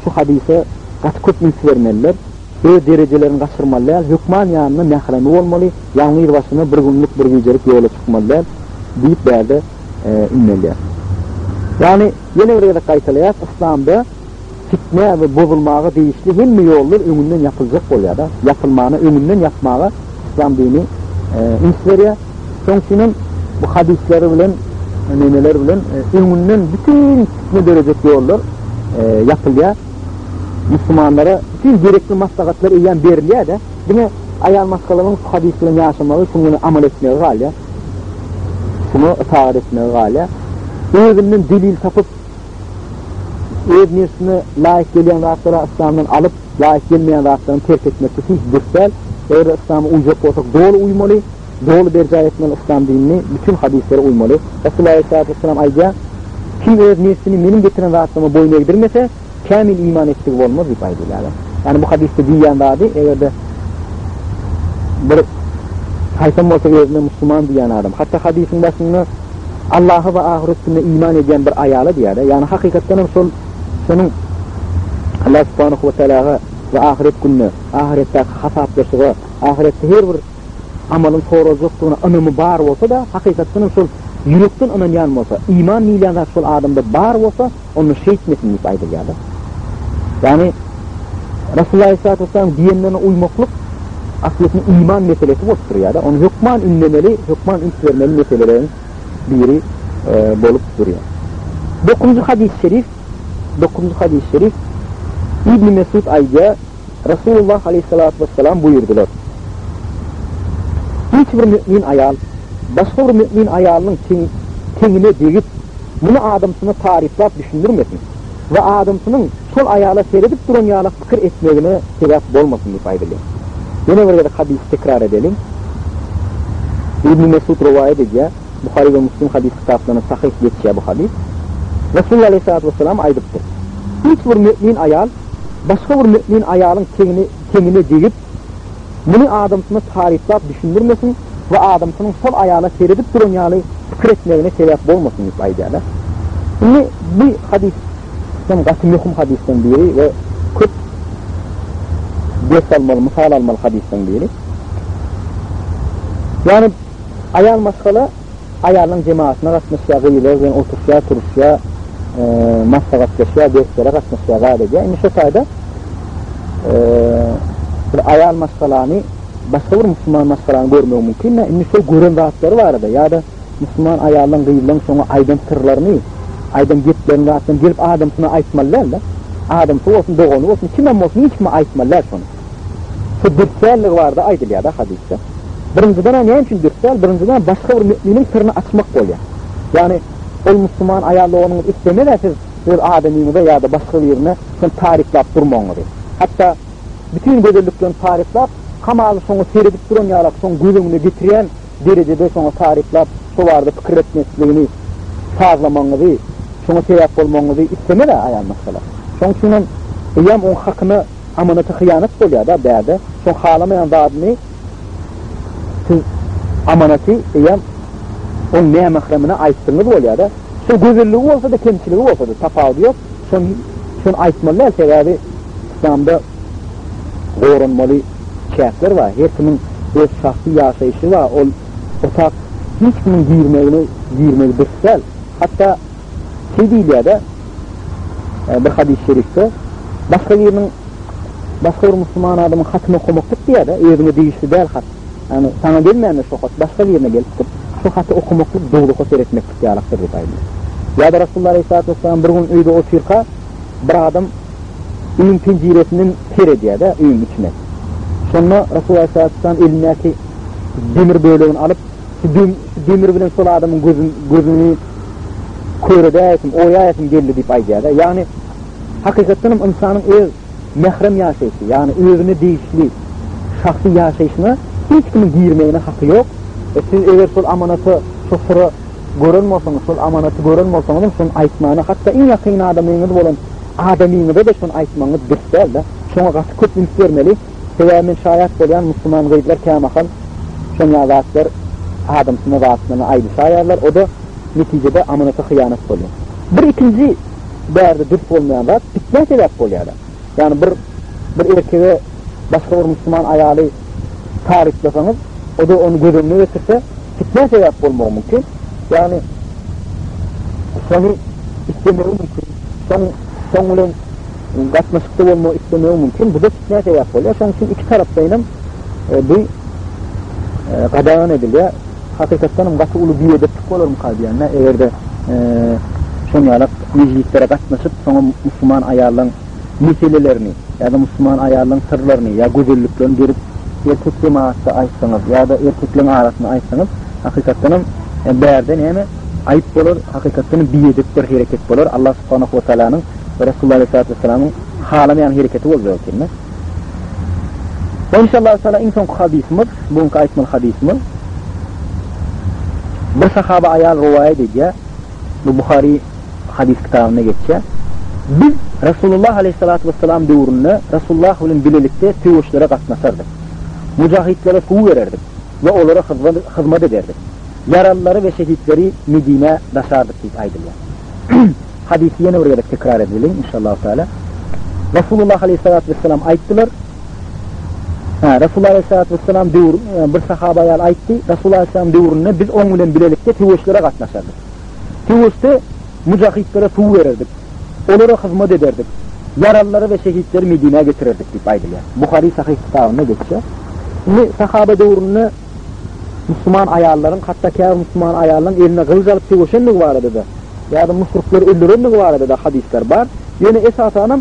şu hadysa gaty köp üns bermeliler. Öz derejelerini gaçyrmaly däl, hökman ýanynda mähremi bolmaly, ýalňyz başyna bir günlük bir gijelik ýola çykmaly däl diýip bärde ündelýär. Ýagny ýene bir gezek gaýtalaýas, yslamda Fitnä we bozulmaga degişli hemme ýollar öňünden ýapyljak bolýar-da. Ýapylmana, öňünden ýapmaga yslam dini üns berýär. Şonuň üçin hem bu hadyslary bilen, nemeler bilen öňünden bütin fitne dörejek ýollar ýapylýar. Musulmanlara bütin gerekli maslahatlar eýýäm berilýär-de. Diňe aýal maşgalanyň şu hadys bilen ýaşamagy, şunuň bilen amal etmegi galýar. Şuňa ytagat etmegi galýar. Özünden delil tapyp, Öz nebsine laýyk gelýän zatlary yslamdan alyp, laýyk gelmeýän zatlaryny terk etmeklik hiç dürs däl. Eger yslama uýjak bolsak doly uýmaly, doly berjaý etmeli yslam dinini, bütin hadyslara uýmaly. Resulullah aleýhissalatu wessalam aýdýar, Kim öz nebsini meniň getiren zatlaryma boýun egdirmese, kämil iman etdigi bolmaz diýip aýdylýar. Ýagny bu hadysda diýýän zady, eger-de bir haýsam bolsa özüne musulman diýýän adam, hatda hadysyň başynda Allaha we ahyret gününe iman edýän bir aýala diýýär-de. Ýagny hakykatdan hem şol şonuň Allah subhanahu we taalaga we ahyret gününe, ahyretdäki hasaplaşyga, ahyretde her bir amalyň soraljakdygyna ynamy bar bolsa-da, hakykatdan hem şol ýürekden ynanýan bolsa, iman diýilýän zat şol adamda bar bolsa, onda şeýtmesin diýip aýdylýar-da. Ýagny Resulullah aleyhissalatu vesselam diýenlerine uýmaklyk aslyýetinde iman meselesi bolup durýar-da. Ony hökman ündemeli, hökman üns bermeli meseleleriň biri bolup durýar. Dokuzynjy hadys şerif, dokuzynjy hadys şerif Ibn Mesud aýdýar, Resulullah aleyhissalatu vesselam buýurdylar. Hiç bir mümin aýal başga bir mümin aýalynyň teňine degip, muny adamsyna taryplap düşündirmesin we adamsynyň şol aýala seredip duran ýaly pikir etmegine sebäp bolmasyn diýip aýdylýar. Ýene bir gezek hadysy tekrar edeliň. Ibn Mesud rowaýat edýär, Buhary we Muslim hadys kitaplarynda sahyh geçýär bu hadys. Resulullah aleýhissalatu wessalam aýdypdyr, Hiç bir mümin aýal başga bir mümin aýalyň teňine degip, Muny adamsyna taryplap düşündirmesin we adamsynyň şol aýala seredip duran ýaly pikir etmegine sebäp bolmasyn diýip aýdýarlar. Indi bu hadys hem gaty möhüm hadyslaryň biri we köp ders almaly, mysal almaly hadyslaryň biri. Ýagny aýal maşgala aýallaryň jemagatyna gatnaşýar, gyzlar bilen oturyşýar, turuşýar, maslahatlaşýar, derslere gatnaşýar, zat edýär. Indi şu taýda bir aýal maşgalany başga bir musulman maşgalany görmegi mümkin. Indi şol gören zatlary barada ýa-da musulman aýallaryň, gyzlaryň şoňa aýdan syrlaryny, aýdan geplerini zatlaryny gelip adamsyna aýtmaly däl-de. Adamsy bolsun, dogany bolsun, kimem bolsun hiç kime aýtmaly däl şony. Şu dürs dälligi barada aýdylýar-da hadysda. Birinjiden-ä näme üçin dürs däl? Birinjiden başga bir müminiň syryny açmak bolýar. Ýagny ol musulman aýal doganyňyz islemez-ä siz öz adamyňyza ýa-da başga birine şony taryplap durmagyňyzy. Hatda bütin gözelliklerini taryplap, kamaly şoňa seredip duran ýalak şoň göz öňüne getirýän derejede şoňa taryplap. şo barada pikir etmekligini sazlamagyňyzy, şoňa sebäp bolmagyňyzy islemez-ä aýal maşgala. Şoň üçinem eýýäm oň hakyna, amanata hyýanat bolýar-da bärde. Şoň halamaýan zadyny siz amanaty eýýäm oň nämähremine aýtdygyňyz bolýar-da. Şol gözelligi bolsa-da, kemçiligi bolsa-da tapawudy ýok. Şony şony aýtmaly däl, sebäbi yslamda goranmaly çäkler bar. Her kimiň öz şahsy ýaşaýşy bar. Ol otag hiç kimiň girmegine girmegi dürs däl. Hatda şeý diýilýär-de, bir hadys şerifde, başga biriniň başga bir musulman adamyň hatyny okamaklyk diýýär-de, özüňe degişli däl hat. Ýagny saňa gelmändir şo hat, başga birine gelipdir. Şo haty okamaklyk dowzaha seretmeklik ýalakdyr diýip aýdylýar. Ýa-da Rasulullah aleýhissalatu wessalam bir gün öýde otyrka, bir adam öýüň penjiresinden seredýär-de öýüň içine. Şonda Rasulullah aleýhissalatu wessalam elindäki demir bölegini alyp, şu demir bilen şol adamyň gözüni kör edäýesim, oýaýasym geldi diýip aýdýar-da. Ýagny hakykatdan hem ynsanyň öz mährem ýaşaýşy, ýagny özüne degişli şahsy ýaşaýşyna hiç kimiň girmegine haky ýok. E siz eger şol amanata, şo syra gören bolsaňyz, şol amanaty gören bolsaňyz hem şony aýtmana, hatda iň ýakyn adamyňyz bolan adamyňyza-da şony aýtmagyňyz dürs däl-de. Şoňa gaty köp üns bermeli. Sebäbi men şaýat bolýan, musulman gyzlar kämahal şoň ýaly zatlar adamsyna zatlaryny aýdyşaýarlar, o-da netijede amanata hyýanat bolýar. Bir ikinji bärde dürs bolmaýan zat pitnä sebäp bolýar-da. Ýagny bir bir erkege başga bir musulman aýaly taryplasaňyz, o-da ony göz öňüne getirse, pitnä sebäp bolmagy mümkin. Ýagny şony islemegi mümkin. Şoň şoň bilen gatnaşykda bolmagy islemegi mümkin. Bu-da pitnä sebäp bolýar. Şonuň üçin iki taraplaýynam bu gadagan edilýär. Hakykatdan hem gaty uly biedeplik bolarmyka diýýän-dä, eger-de şoň ýalak mejlislere gatnaşyp, soňam musulman aýallaň meselelerini ýa-da musulman aýallaň syrlaryny ýa gözelliklerini gelip erkek jemagatda aýtsaňyz ýa-da erkekleň arasynda aýtsaňyz, hakykatdan hem bärde näme aýyp bolar, hakykatdan hem biedep bir hereket bolar, Allah subhanahu we tagalanyň we Resulullah aleýhissalatu wessalamyň halamaýan hereketi boljak ekeni. We inşallah taala iň soňky hadysymyz, bu günki aýtmaly hadysymyz. Bir sahaba aýal rowaýat edýär. Bu Buhary hadys kitabynda geçýär. Biz Resulullah aleýhissalatu wessalam döwründe Resulullah bilen bilelikde söweşlere gatnaşardyk. Mujahitlere suw bererdik we olara hyzmat ederdik. Ýaralylary we şehitleri Medinä daşardyk diýip aýdylýar. Hadysy ýene bir gezek tekrar edeliň, inşallahu taala. Resulullah aleýhissalatu wessalam aýtdylar, Hä, Resulullah aleýhissalatu wessalam döwür bir sahaba aýal aýtdy, Resulullah aleýhissalam döwründe biz oň bilen bilelikde söweşlere gatnaşardyk. Söweşde mujahitlere suw bererdik, olara hyzmat ederdik, ýaralylary we şehitleri Medinä getirerdik diýip aýdylýar. Buhary Sahyh kitabynda geçýär. Indi sahaba döwründe musulman aýallaryň, hatda käbir musulman aýallaryň eline gylyç alyp söweşendigi barada-da, ýa-da müşrikleri öldürendigi barada-da hadyslar bar. Ýöne esasanam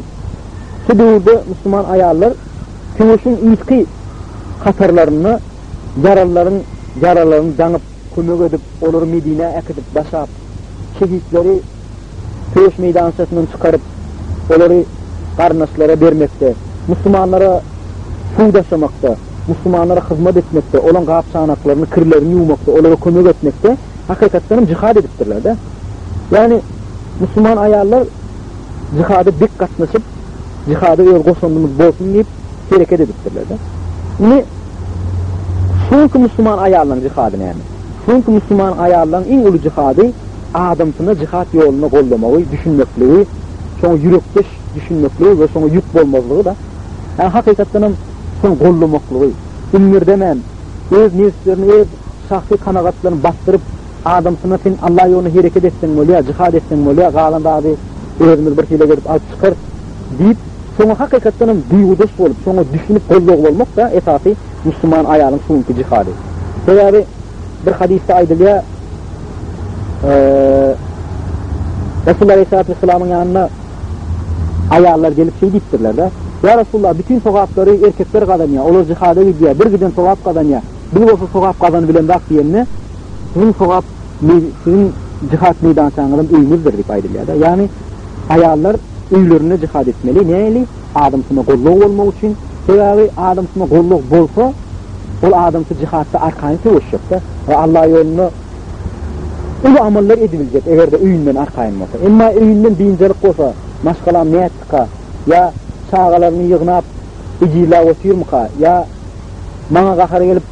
şu döwürde musulman aýallar söweşiň yzky hatarlarynda ýaralylaryň ýaralaryny daňyp, kömek edip, olary Medinä äkidip, daşap, şehitleri söweş meýdançasyndan çykaryp, olary garyndaşlara bermekde, musulmanlara suw daşamakda, musulmanlara hyzmat etmekde, olaň gap-çanaklaryny, kirlerini ýuwmakda, olara kömek etmekde hakykatdan hem jihad edipdirler-de. Ýagny musulman aýallar jihada bek gatnaşyp, jihada öz goşandymyz bolsun diýip hereket edipdirler-de. Indi şu günki musulman aýallaryň jihady näme? Şu günki musulman aýallaryň iň uly jihady adamsyna jihat ýolunda goldamagy, düşünmekligi, şoňa ýürekdeş düşünmekligi we şoňa ýük bolmazlygy-da. Ýagny hakykatdan hem şony goldamaklygy, iňňirdemän, öz nebslerini, öz şahsy kanagatlaryny basdyryp, adamsyna sen Allah ýolunda hereket etseň bolýar, jihad etseň bolýar, galan zady özümiz bir hile edip alyp çykarys diýip, şoňa hakykatdan hem duýgudaş bolup, şoňa düşünip goldaw bolmak-da esasy musulman aýalyň şu günki jihady. Sebäbi bir hadysda aýdylýar, Resulullah aleyhissalatu vesselamyň ýanyna aýallar gelip şeý diýipdirler-de, Ýa Resulullah, bütin sogaplary erkekler gazanýar, olar jihada gidýär, bir giden sogap gazanýar, biz bolsa sogap gazanybilemzok diýende, siziň sogap, siziň jihad meýdançaňyzam öýüňizdir diýip aýdylýar-da. Ýagny aýallar öýlerinde jihad etmeli, nähili? Adamsyna goldaw bolmak üçin. Sebäbi adamsyna goldaw bolsa, ol adamsy jihadda arkaýyn söweşjek-de we Allah ýolunda. uly amallar edibiljek, eger-de öýünden arkaýyn bolsa. Emma öýünden biynjalyk bolsa, maşgalam nätdika, ýa çagalaryny ýygnap ejizläp otyrmyka, ýa maňa gahary gelip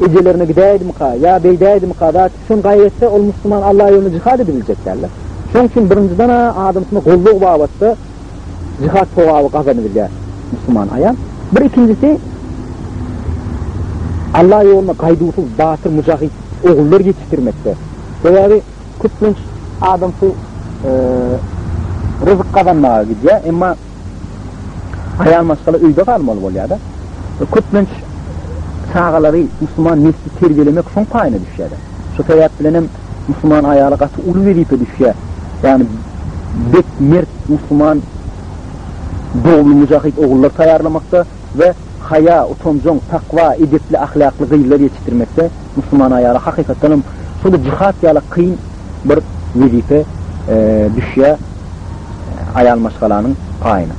ejelerine gidäýdimika, ýa beýdäýdimika zat, şony gaýgy etse, ol musulman Allah ýolunda jihad edibiljek däldir. Şonuň üçin birinjiden-ä adamsyna goldaw babatda jihad sogaby gazanybilýär musulman aýal. Bir ikinjisi Allah ýolunda gaýduwsyz batyr mujahid ogullar ýetişdirmekde. Sebäbi köplenç adamsy ryzyk gazanmaga gidýär, emma aýal maşgala öýde galmaly bolýar-da. Köplenç çagalary musulman nesli terbiýelemek şoň paýyna düşýär-de. Şu sebäp bilen hem musulman aýala gaty uly wezipe düşýär. Ýagny bek mert musulman dogumly mujahid ogullar taýýarlamakda we haýa, utanjaň, takwa, edepli, ahlakly gyzlar ýetişdirmekde musulman aýala hakykatdan hem şo-da jihat ýaly kyn bir wezipe düşýär aýal maşgalanyň paýyna.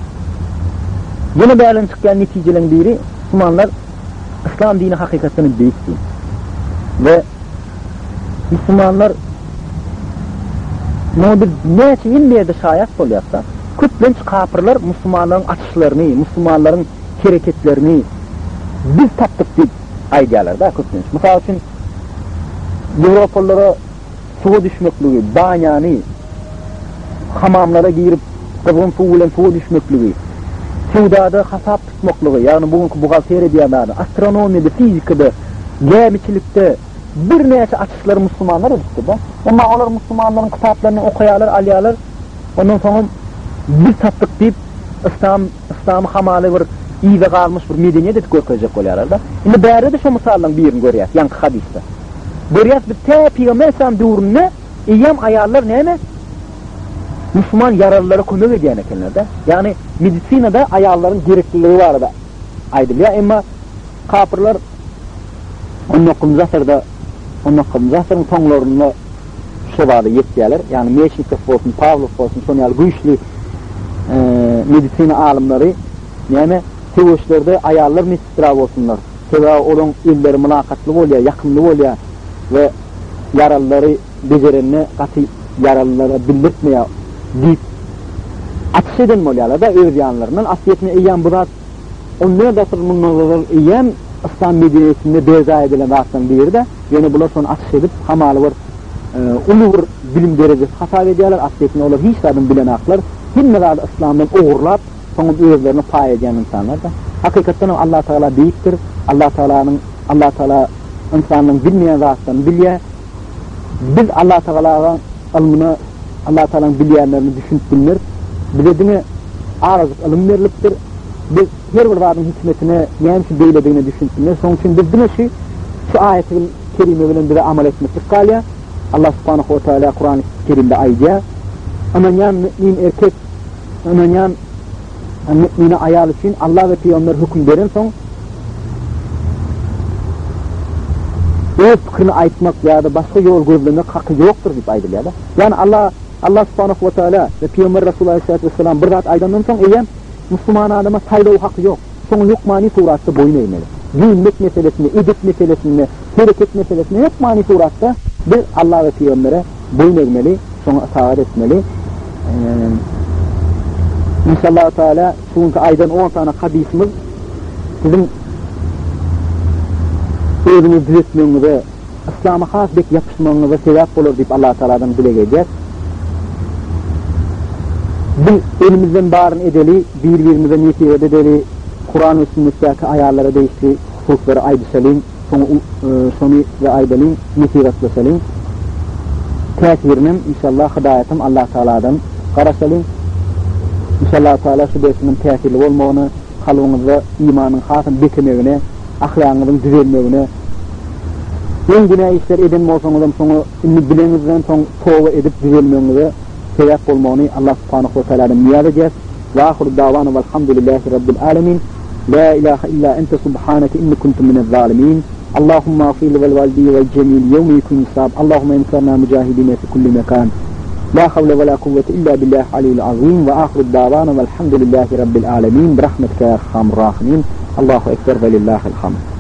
Ýene bärden çykýan netijeleriň biri musulmanlar Yslam dini hakykatdan hem beýik din. We musulmanlar muňa biz näçe hemme ýerde şaýat bolýarys-da. Köplenç kapyrlar musulmanlaryň açyşlaryny, musulmanlaryň hereketlerini biz tapdyk diýip aýdýarlar-da köplenç. Mysal üçin, ýewropalylara suwa düşmekligi, banýany, hamamlara girip, gyzgyn suw bilen suwa düşmekligi, söwdada hasap tutmaklygy, ýagny bu günki buhgalteriýa diýen zady, astronomiýada, fizikada, gämiçilikde birnäçe açyşlary musulmanlar edipdir-de. Emma olar musulmanlaryň kitaplaryny okaýarlar, alýarlar, ondan soňam biz tapdyk diýip, yslam, yslamy hamaly bir yza galmyş bir medeniýet edip görkezjek bolýarlar-da. Indi bärde-de şo mysallaryň birini görýäs, ýaňky hadysda. Görýäs biz tä Pygamber aleyhisselam döwründe eýýäm aýallar näme? Musulman ýaralylara kömek edýän ekenler-de. Ýagny medisinada aýallaryň gerekliligi barada aýdylýar. Emma kapyrlar on dokuzynjy asyrda, on dokuzynjy asyryň soňlarynda şo zada ýetýärler. Ýagny Meçnikow bolsun, Pawlow bolsun, şonuň ýaly güýçli medisina alymlary näme söweşlerde aýallar medsestra bolsunlar. Sebäbi olaň elleri mylakatly bolýar, ýakymly bolýar we ýaralylary bejerende gaty ýaralylara bildirtmeýär diýip açyş eden bolýarlar-da öz ýanlaryndan. Aslyýetinde eýýäm bu zat 14 asyr mundan ozal eýýäm yslam medeniýetinde berjaý edilen zatlaryň biri-de. Ýöne bular şony açyş edip, hamaly bir uly bir bilim derejesi hasap edýärler. Aslyýetinde olar hiç zadam bilenaklar. Hemme zady yslamdan ogurlap, soňam özlerine paý edýän ynsanlar-da. Hakykatdan hem Allah Tagala beýikdir. Allah Tagalanyň Allah Tagala ynsanlaryň bilmeýän zatlaryny bilýär. Biz Allah Tagalaň ylmyna, Allah Tagalanyň bilýänlerine düşünip bilmeris. Bize diňe azajyk ylym berlipdir. Biz her bir zadyň hikmetine, näme üçin beýledigine düşünip bilmeris. Şonuň üçin biz diňe şu şu aýaty kerime bilen bize amal etmeklik galýar. Allah Subhanahu we Taala Kurany Kerimde aýdýar: Ynanýan mümin erkek Ynanýan mü'mine aýal üçin Allah we pygamber höküm berensoň, öz pikirini aýtmak ýa-da başga ýol gözlemek haky ýokdur diýip aýdylýar-da. Ýagny Allah Allah subhanahu we taala we pygamber Resulullah aleyhissalatu vesselam bir zat aýdandan soň eýýäm musulman adama saýlaw haky ýok. Şoňa hökmany suratda boýun egmeli. Geýinmek meselesinde, edep meselesinde, hereket meselesinde hökmany suratda biz Allah we pygambere boýun egmeli, şoňa ytagat etmeli. Inşallah Teala şu günki aýdan 10 sany hadysymyz siziň özüňizi düzetmegiňize, yslama has bek ýapyşmagyňyza sebäp bolar diýip Allah Tealadan dileg edýäs. Biz elimizden baryny edeli, bir-birimize nesihat edeli, Kuran we sünnetdäki aýallara degişli hususlary aýdyşalyň. Soňa şony we aýdalyň, nesihatlaşalyň. Täsirinem inşallah hydaýatam Allah Tagaladan garaşalyň. Inşallah Tagala şu dersiň täsirli bolmagyna, kalbyňyzda imanyň hasam bekemegine, ahlagyňyzyň düzelmegine, öň günä işler eden bolsaňyzam şoňa indi bileňizden soň toba edip düzelmegiňize sebäp bolmagyny Allah Subhanahu we Tagaladan nyýaz edýäs. Wa ahiru dawana walhamdulillahi rabbil alemin. La ilaha illa ente subhaneke inni kuntu minez zalimin. Allahumma agfir li vel valideyye vel cemil yevme yekun hisab. Allahumma ensurna mücahidine fi kulli mekan. La havle ve la kuvvete illa billahi aliyyil azim. Ve ahiru davana velhamdülillahi rabbil alemin. Bi rahmetike ya erhamur rahimin. Allahu ekber ve lillahil hamd.